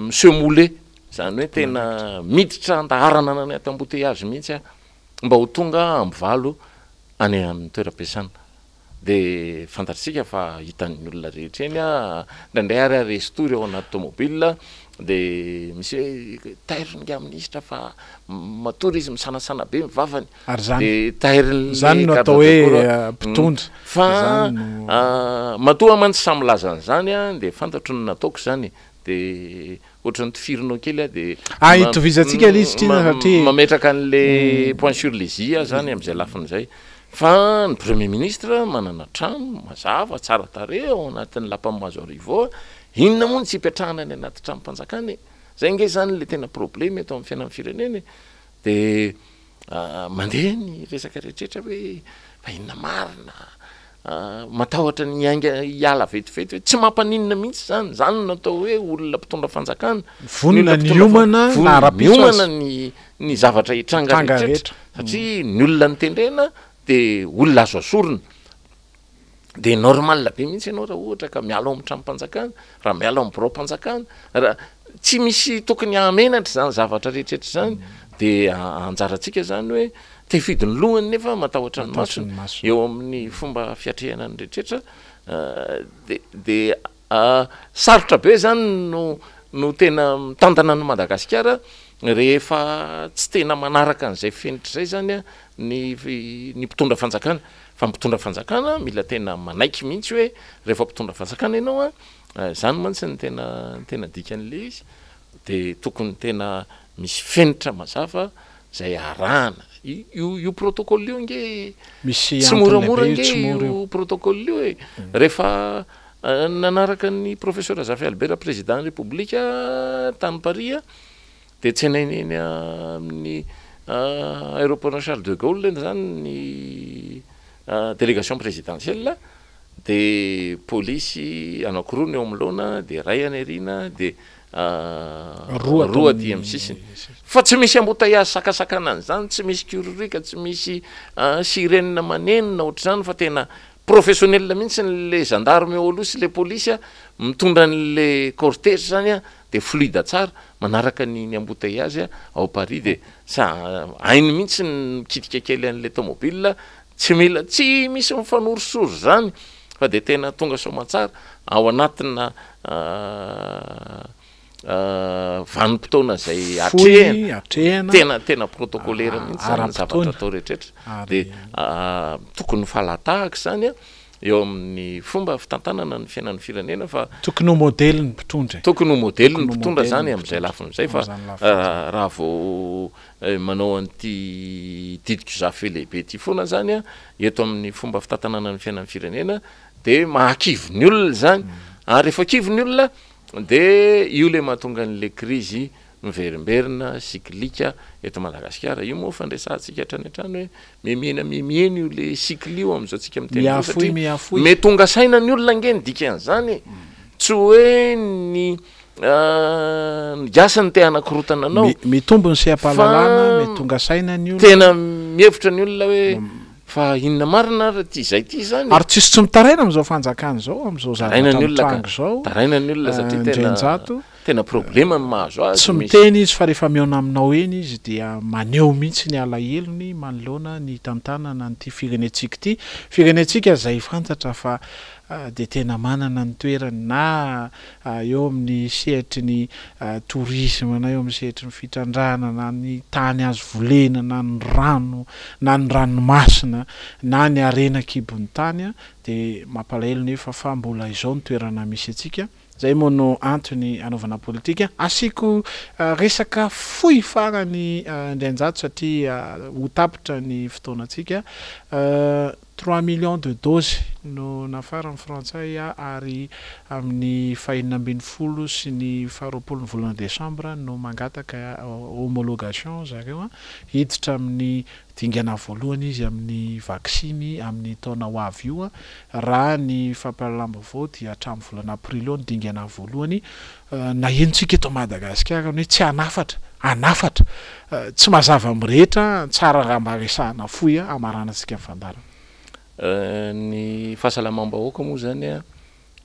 mi-se mouler izany hoe tena miditra an-daharana any anaty embouteillage mihitsy aho mba ho tonga amin'ny valo any amin'ny toeram-piasana. Dia fantatsika fa hitan'ny olona rehetra eny aho, indraindray ary aho resy tory ao anaty tomobile, dia misy hoe tairo ny ingahy minisitra fa matory izy misanasana be ny vavany, Ary izany, dia tairin'ilay izany no garde atao du hoe corps aho. mpitondra, Fa izany no. matoa mantsy samy milaza an'izany aho dia fantatro ny nataoko izany e, dia Ohatran'ny tifirinao kely aho dia Ah, itovizantsika ilay izy Trina satria mametraka an'le point sur les i aho zany amin'izay lafiny izay. Fa ny premier ministre manana trano mazava, tsara tarehy ao anatin'ny lapan'i Mahazoarivo ao, inona moa no tsy hipetrahana any anaty tranom-panjakana e? Zay ange zany le tena problema eto amin'ny fiainan'ny firenena e. Dia mandeha ny resaka rehetrarehetra hoe fa inona marina, matahotra ny hiainga hiala vetivety hoe tsy mampaninona mihitsy izany, izany no atao hoe olona mpitondra fanjakana, Vonona ny hiomana na rahampitso miomana aza. ny ny zavatra hitranga Hitranga rehetrarehetra rehetra. satria ny olona notendrena dia olona azo asorina. De normal be mihitsy ianao raha ohatra ka miala ao amin'ny tranom-panjakana, raha miala ao amin'ny biraom-panjakana, raha tsy misy tokony hahamenatra izany zavatra rehetrarehetra izany, de anjarantsika izany hoe te hifidy ny lohany nefa matahotra ny masony eo amin'ny fomba fiatrehana ny rehetrarehetra, de de sarotra be izany no no tena mitantana an'i Madagasikara rehefa tsy tena manaraka an'izay fenitra izay izany ny ny mpitondra fanjakana. Fa mpitondra fanjakana mila tena manaiky mihitsy hoe rehefa mpitondra fanjakana ianao an, izany mantsy no tena tena dikan'ilay izy, dia tokony tena misy fenitra mazava izay arahana. Io io protocole io ange Misy tsy antony moramora lehibe io, ange tsy mora io. io protocole io e. Rehefa nanaraka ny professeur Zafy Albert président ny Repoblika tany Paris aho, Dia tsenaina eny amin'ny aéroport Charles de Gaulle zany ny délégation présidentielle dia polisy anankiroa no eo anoloana dia iray any aoriana dia roa aty amin'ny sisiny. Fa tsy misy embouteillage sakasakana an'izany, tsy misy kororika, tsy misy sirène maneno na ohatr'izany fa tena professionnel mihitsy le gendarme eo aloha sy le polisy mitondra an'le cortège zany dia fluide tsara manaraka ny ny embouteillage ao Paris dia sa hainy mihitsy ny mikitika kely an'ilay tomobile tsy mila tsy misy mifanorisory zany fa dia tena tonga soamantsara ao anatina vanim-potoana izay Fohy atrehina atrehina tena tena protocolaire mihitsy zany ny zavatra ara-potoana atao rehetrarehetra ary dia tokony ho falan-tahaka izany an eo amin'ny fomba fitantanana ny fiainan'ny firenena fa Tokony ho modely ny mpitondra e. Tokony ho modely ny Tokony ho mpitondra modely izany ny amin'izay mpitondra lafiny izay fa amin'izany lafiny izay. raha vao manao an'ity didiko zafy lehibe ity foana izany eto amin'ny fomba fitantanana ny fiainan'ny firenena dia mahakivy ny olona izany ary rehefa kivy ny olona dia io ilay mahatonga an'ilay krizy miverimberina, cyclique, eto Madagasikara. Io moa fandresahantsika hatrany hatrany hoe mihemihena mihemihena io le cycle io amin'izao tsika miteny izao Mihafohy satria mihafohy. me tonga saina ny olona ange ny dikan'izany e. Tsy hoe ny ny gasy no te hanakorotana anao Mi- Mitombo ny fa seha-pahalalana, mety tonga saina ny olona. tena mihevitra ny olona hoe fa inona marina ary ity izay ity izany e. Ary tsisy tsy mitaraina amin'izao fanjakana izao, amin'izao Taraina zavatra ny olona ka. mitranga izao, Taraina ny olona satria tena Andrianjato. Tena problema ny mahazo azy Tsy misy. miteny izy fa rehefa mihaona aminao eny izy dia maneho mihitsy ny alahelony manoloana ny hitantanana an'ity firenentsika ity. Firenentsika izay fantatra fa dia tena manana ny toerany na eo amin'ny sehatry ny tourisme na eo amin'ny sehatry ny fitrandrahana na ny tany azo volena na ny rano na ny ranomasina na ny harena an-kibon'ny tany dia mampalahelo nefa fa mbola izao ny toerana misy antsika. Zay moa no antony anaovana politika. Asiako resaka fohy farany Andrianjato satria ho tapitra ny fotoanantsika. 3 millions de doses no nafaran'ny frantsay ary amin'ny faha-16 sy ny faha-20 ny volana desambra no mangataka homologation zareo hiditra amin'ny dingana voalohany izy amin'ny vaksiny amin'ny taona ho avy io. Raha ny fampahalalam-baovao dia hatramin'ny volana aprily eo ny dingana voalohany. Nahenotsika eto Madagasikara ny hoe tsy hanafatra, hanafatra. Tsy mazava amin'ny rehetra, tsara raha mba resahana fohy hamaranantsika ny fandaharana. Ny fahasalamam-bahoaka moa zany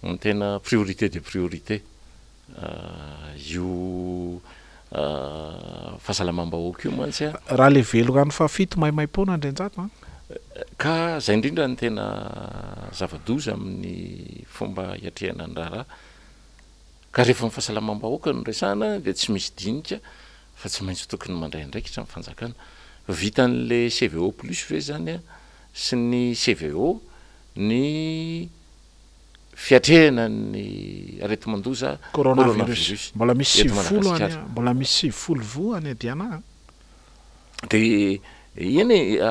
no tena priorité de priorité. Io fahasalamam-bahoaka io mantsy a. Raha le velorano fahafito maimaim-poana Andrianjato an. Ka zay indrindra no tena zava-doza amin'ny fomba hiatrehana ny raharaha. Ka rehefa ny fahasalamam-bahoaka no resahana dia tsy misy dinika fa tsy maintsy tokony mandray andraikitra ny fanjakana. Vitan'le CVO plus ve zany sy ny CVO ny fiatrehana ny areti-mandoza coronavirus. Mbola misy eto 90 any, Madagasikara? mbola misy 90 voa any Diana a. De eny e,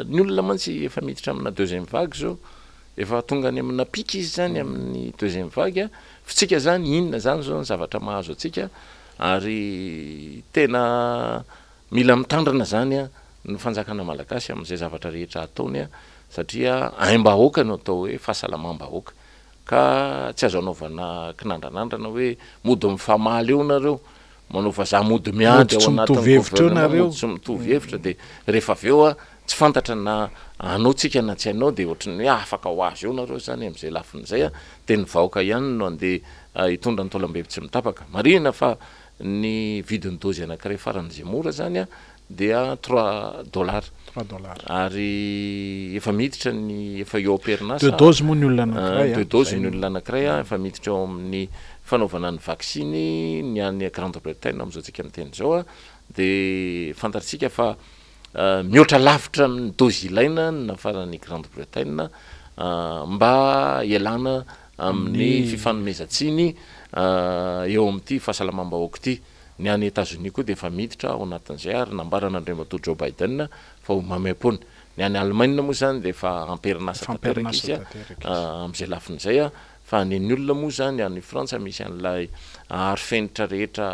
ny olona mantsy efa miditra amina deuxième vague zao, efa tonga any amina pic izy zany amin'ny deuxième vague, fa tsika zany inona zany zao ny zavatra mahazo antsika ary tena mila mitandrina zany a ny fanjakana malagasy amin'izay zavatra rehetra ataony a, satria aim-bahoaka no atao hoe fahasalamam-bahoaka, ka tsy azo anaovana kinandranandrana hoe mody mifamaly eo nareo, manao vazaha mody miady Mody ao tsy anatin'ny mitovy hevitra eo gouvernement, nareo. mody tsy mitovy hevitra, de rehefa avy eo a tsy fantatra na anao tsika na tsy anao, de ohatran'ny hoe afaka ho azy eo nareo zany amin'izay lafiny zay a, de ny vahoaka ihany no andeha hitondra ny taolam-biby tsy mitapaka. Marihina fa ny vidin'ny dôzy anankiray faran'izay mora zany a dia 3 dollars. 3 dollars. Ary efa miditra ny efa eo am-perinasa. Deux doses moa ny olona anankiray a. Deux doses ny olona anankiray a, efa miditra eo amin'ny fanaovana ny vaksiny ny any Grande-Bretagne amin'izao tsika miteny izao a, de fantatsika fa mihoatra lavitra amin'ny dôzy ilaina ny nafaran'ny Grande-Bretagne mba hialana amin'ny fifanomezan-tsiny eo amin'ity fahasalamam-bahoaka ity. Ny any Etazonia koa dia efa miditra ao anatin'izay ary nambaran'Andriamatoa Joe Biden fa ho maimaim-poana. Ny any Alemaina moa izany dia efa am-perinasa tanteraka izy amin'izay lafiny izay fa ny an'ny olona moa izany any Frantsa misy an'ilay arofenitra rehetra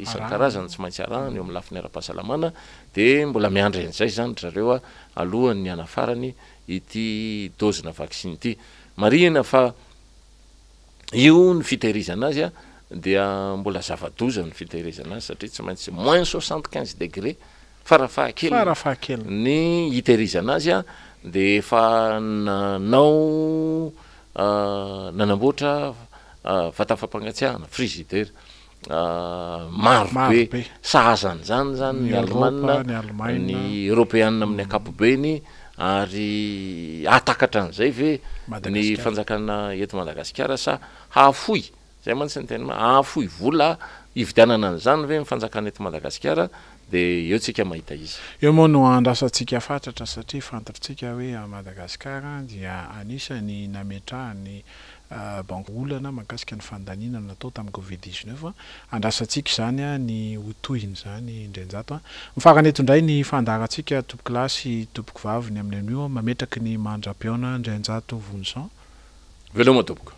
isan-karazany tsy maintsy arahana eo amin'ny lafiny ara-pahasalamana dia mbola miandry an'izay izany ry zareo alohan'ny hanafarany ity dozina vaksiny ity. Marihina fa io ny fitehirizana azy dia mbola zava-doza ny fitehirizana azy satria tsy maintsy moins 75 degré farafahakeliny Farafahakeliny. ny hitehirizana azy a, de efa nanao nanamboatra vata fampangatsiahana frigidaire maro Maro be be. sahaza an'izany zany Ny ny Eoropa, Alemana, ny Alemaina. ny Eoropeana amin'ny ankapobeny ary hahatakatra an'izay ve ny Madagasikara. fanjakana eto Madagasikara sa hahafoy, zay mantsy ny tena hahafoy vola hividianana an'izany ve ny fanjakana eto Madagasikara de eo tsika mahita izy. Eo moa no andrasantsika fatratra satria fantatsika hoe Madagasikara dia anisany nametrahany banky olana mahakasika ny fandaniana natao tamin'ny Covid-19. Andrasantsika izany ny ho tohin'izany Indrenjato. Mifarana eto indray ny fandaharantsika tompoko lahy sy tompoko vavy ny amin'ny anio mametraky ny mandra-pihaona Indrenjato Vonison. Veloma tompoko.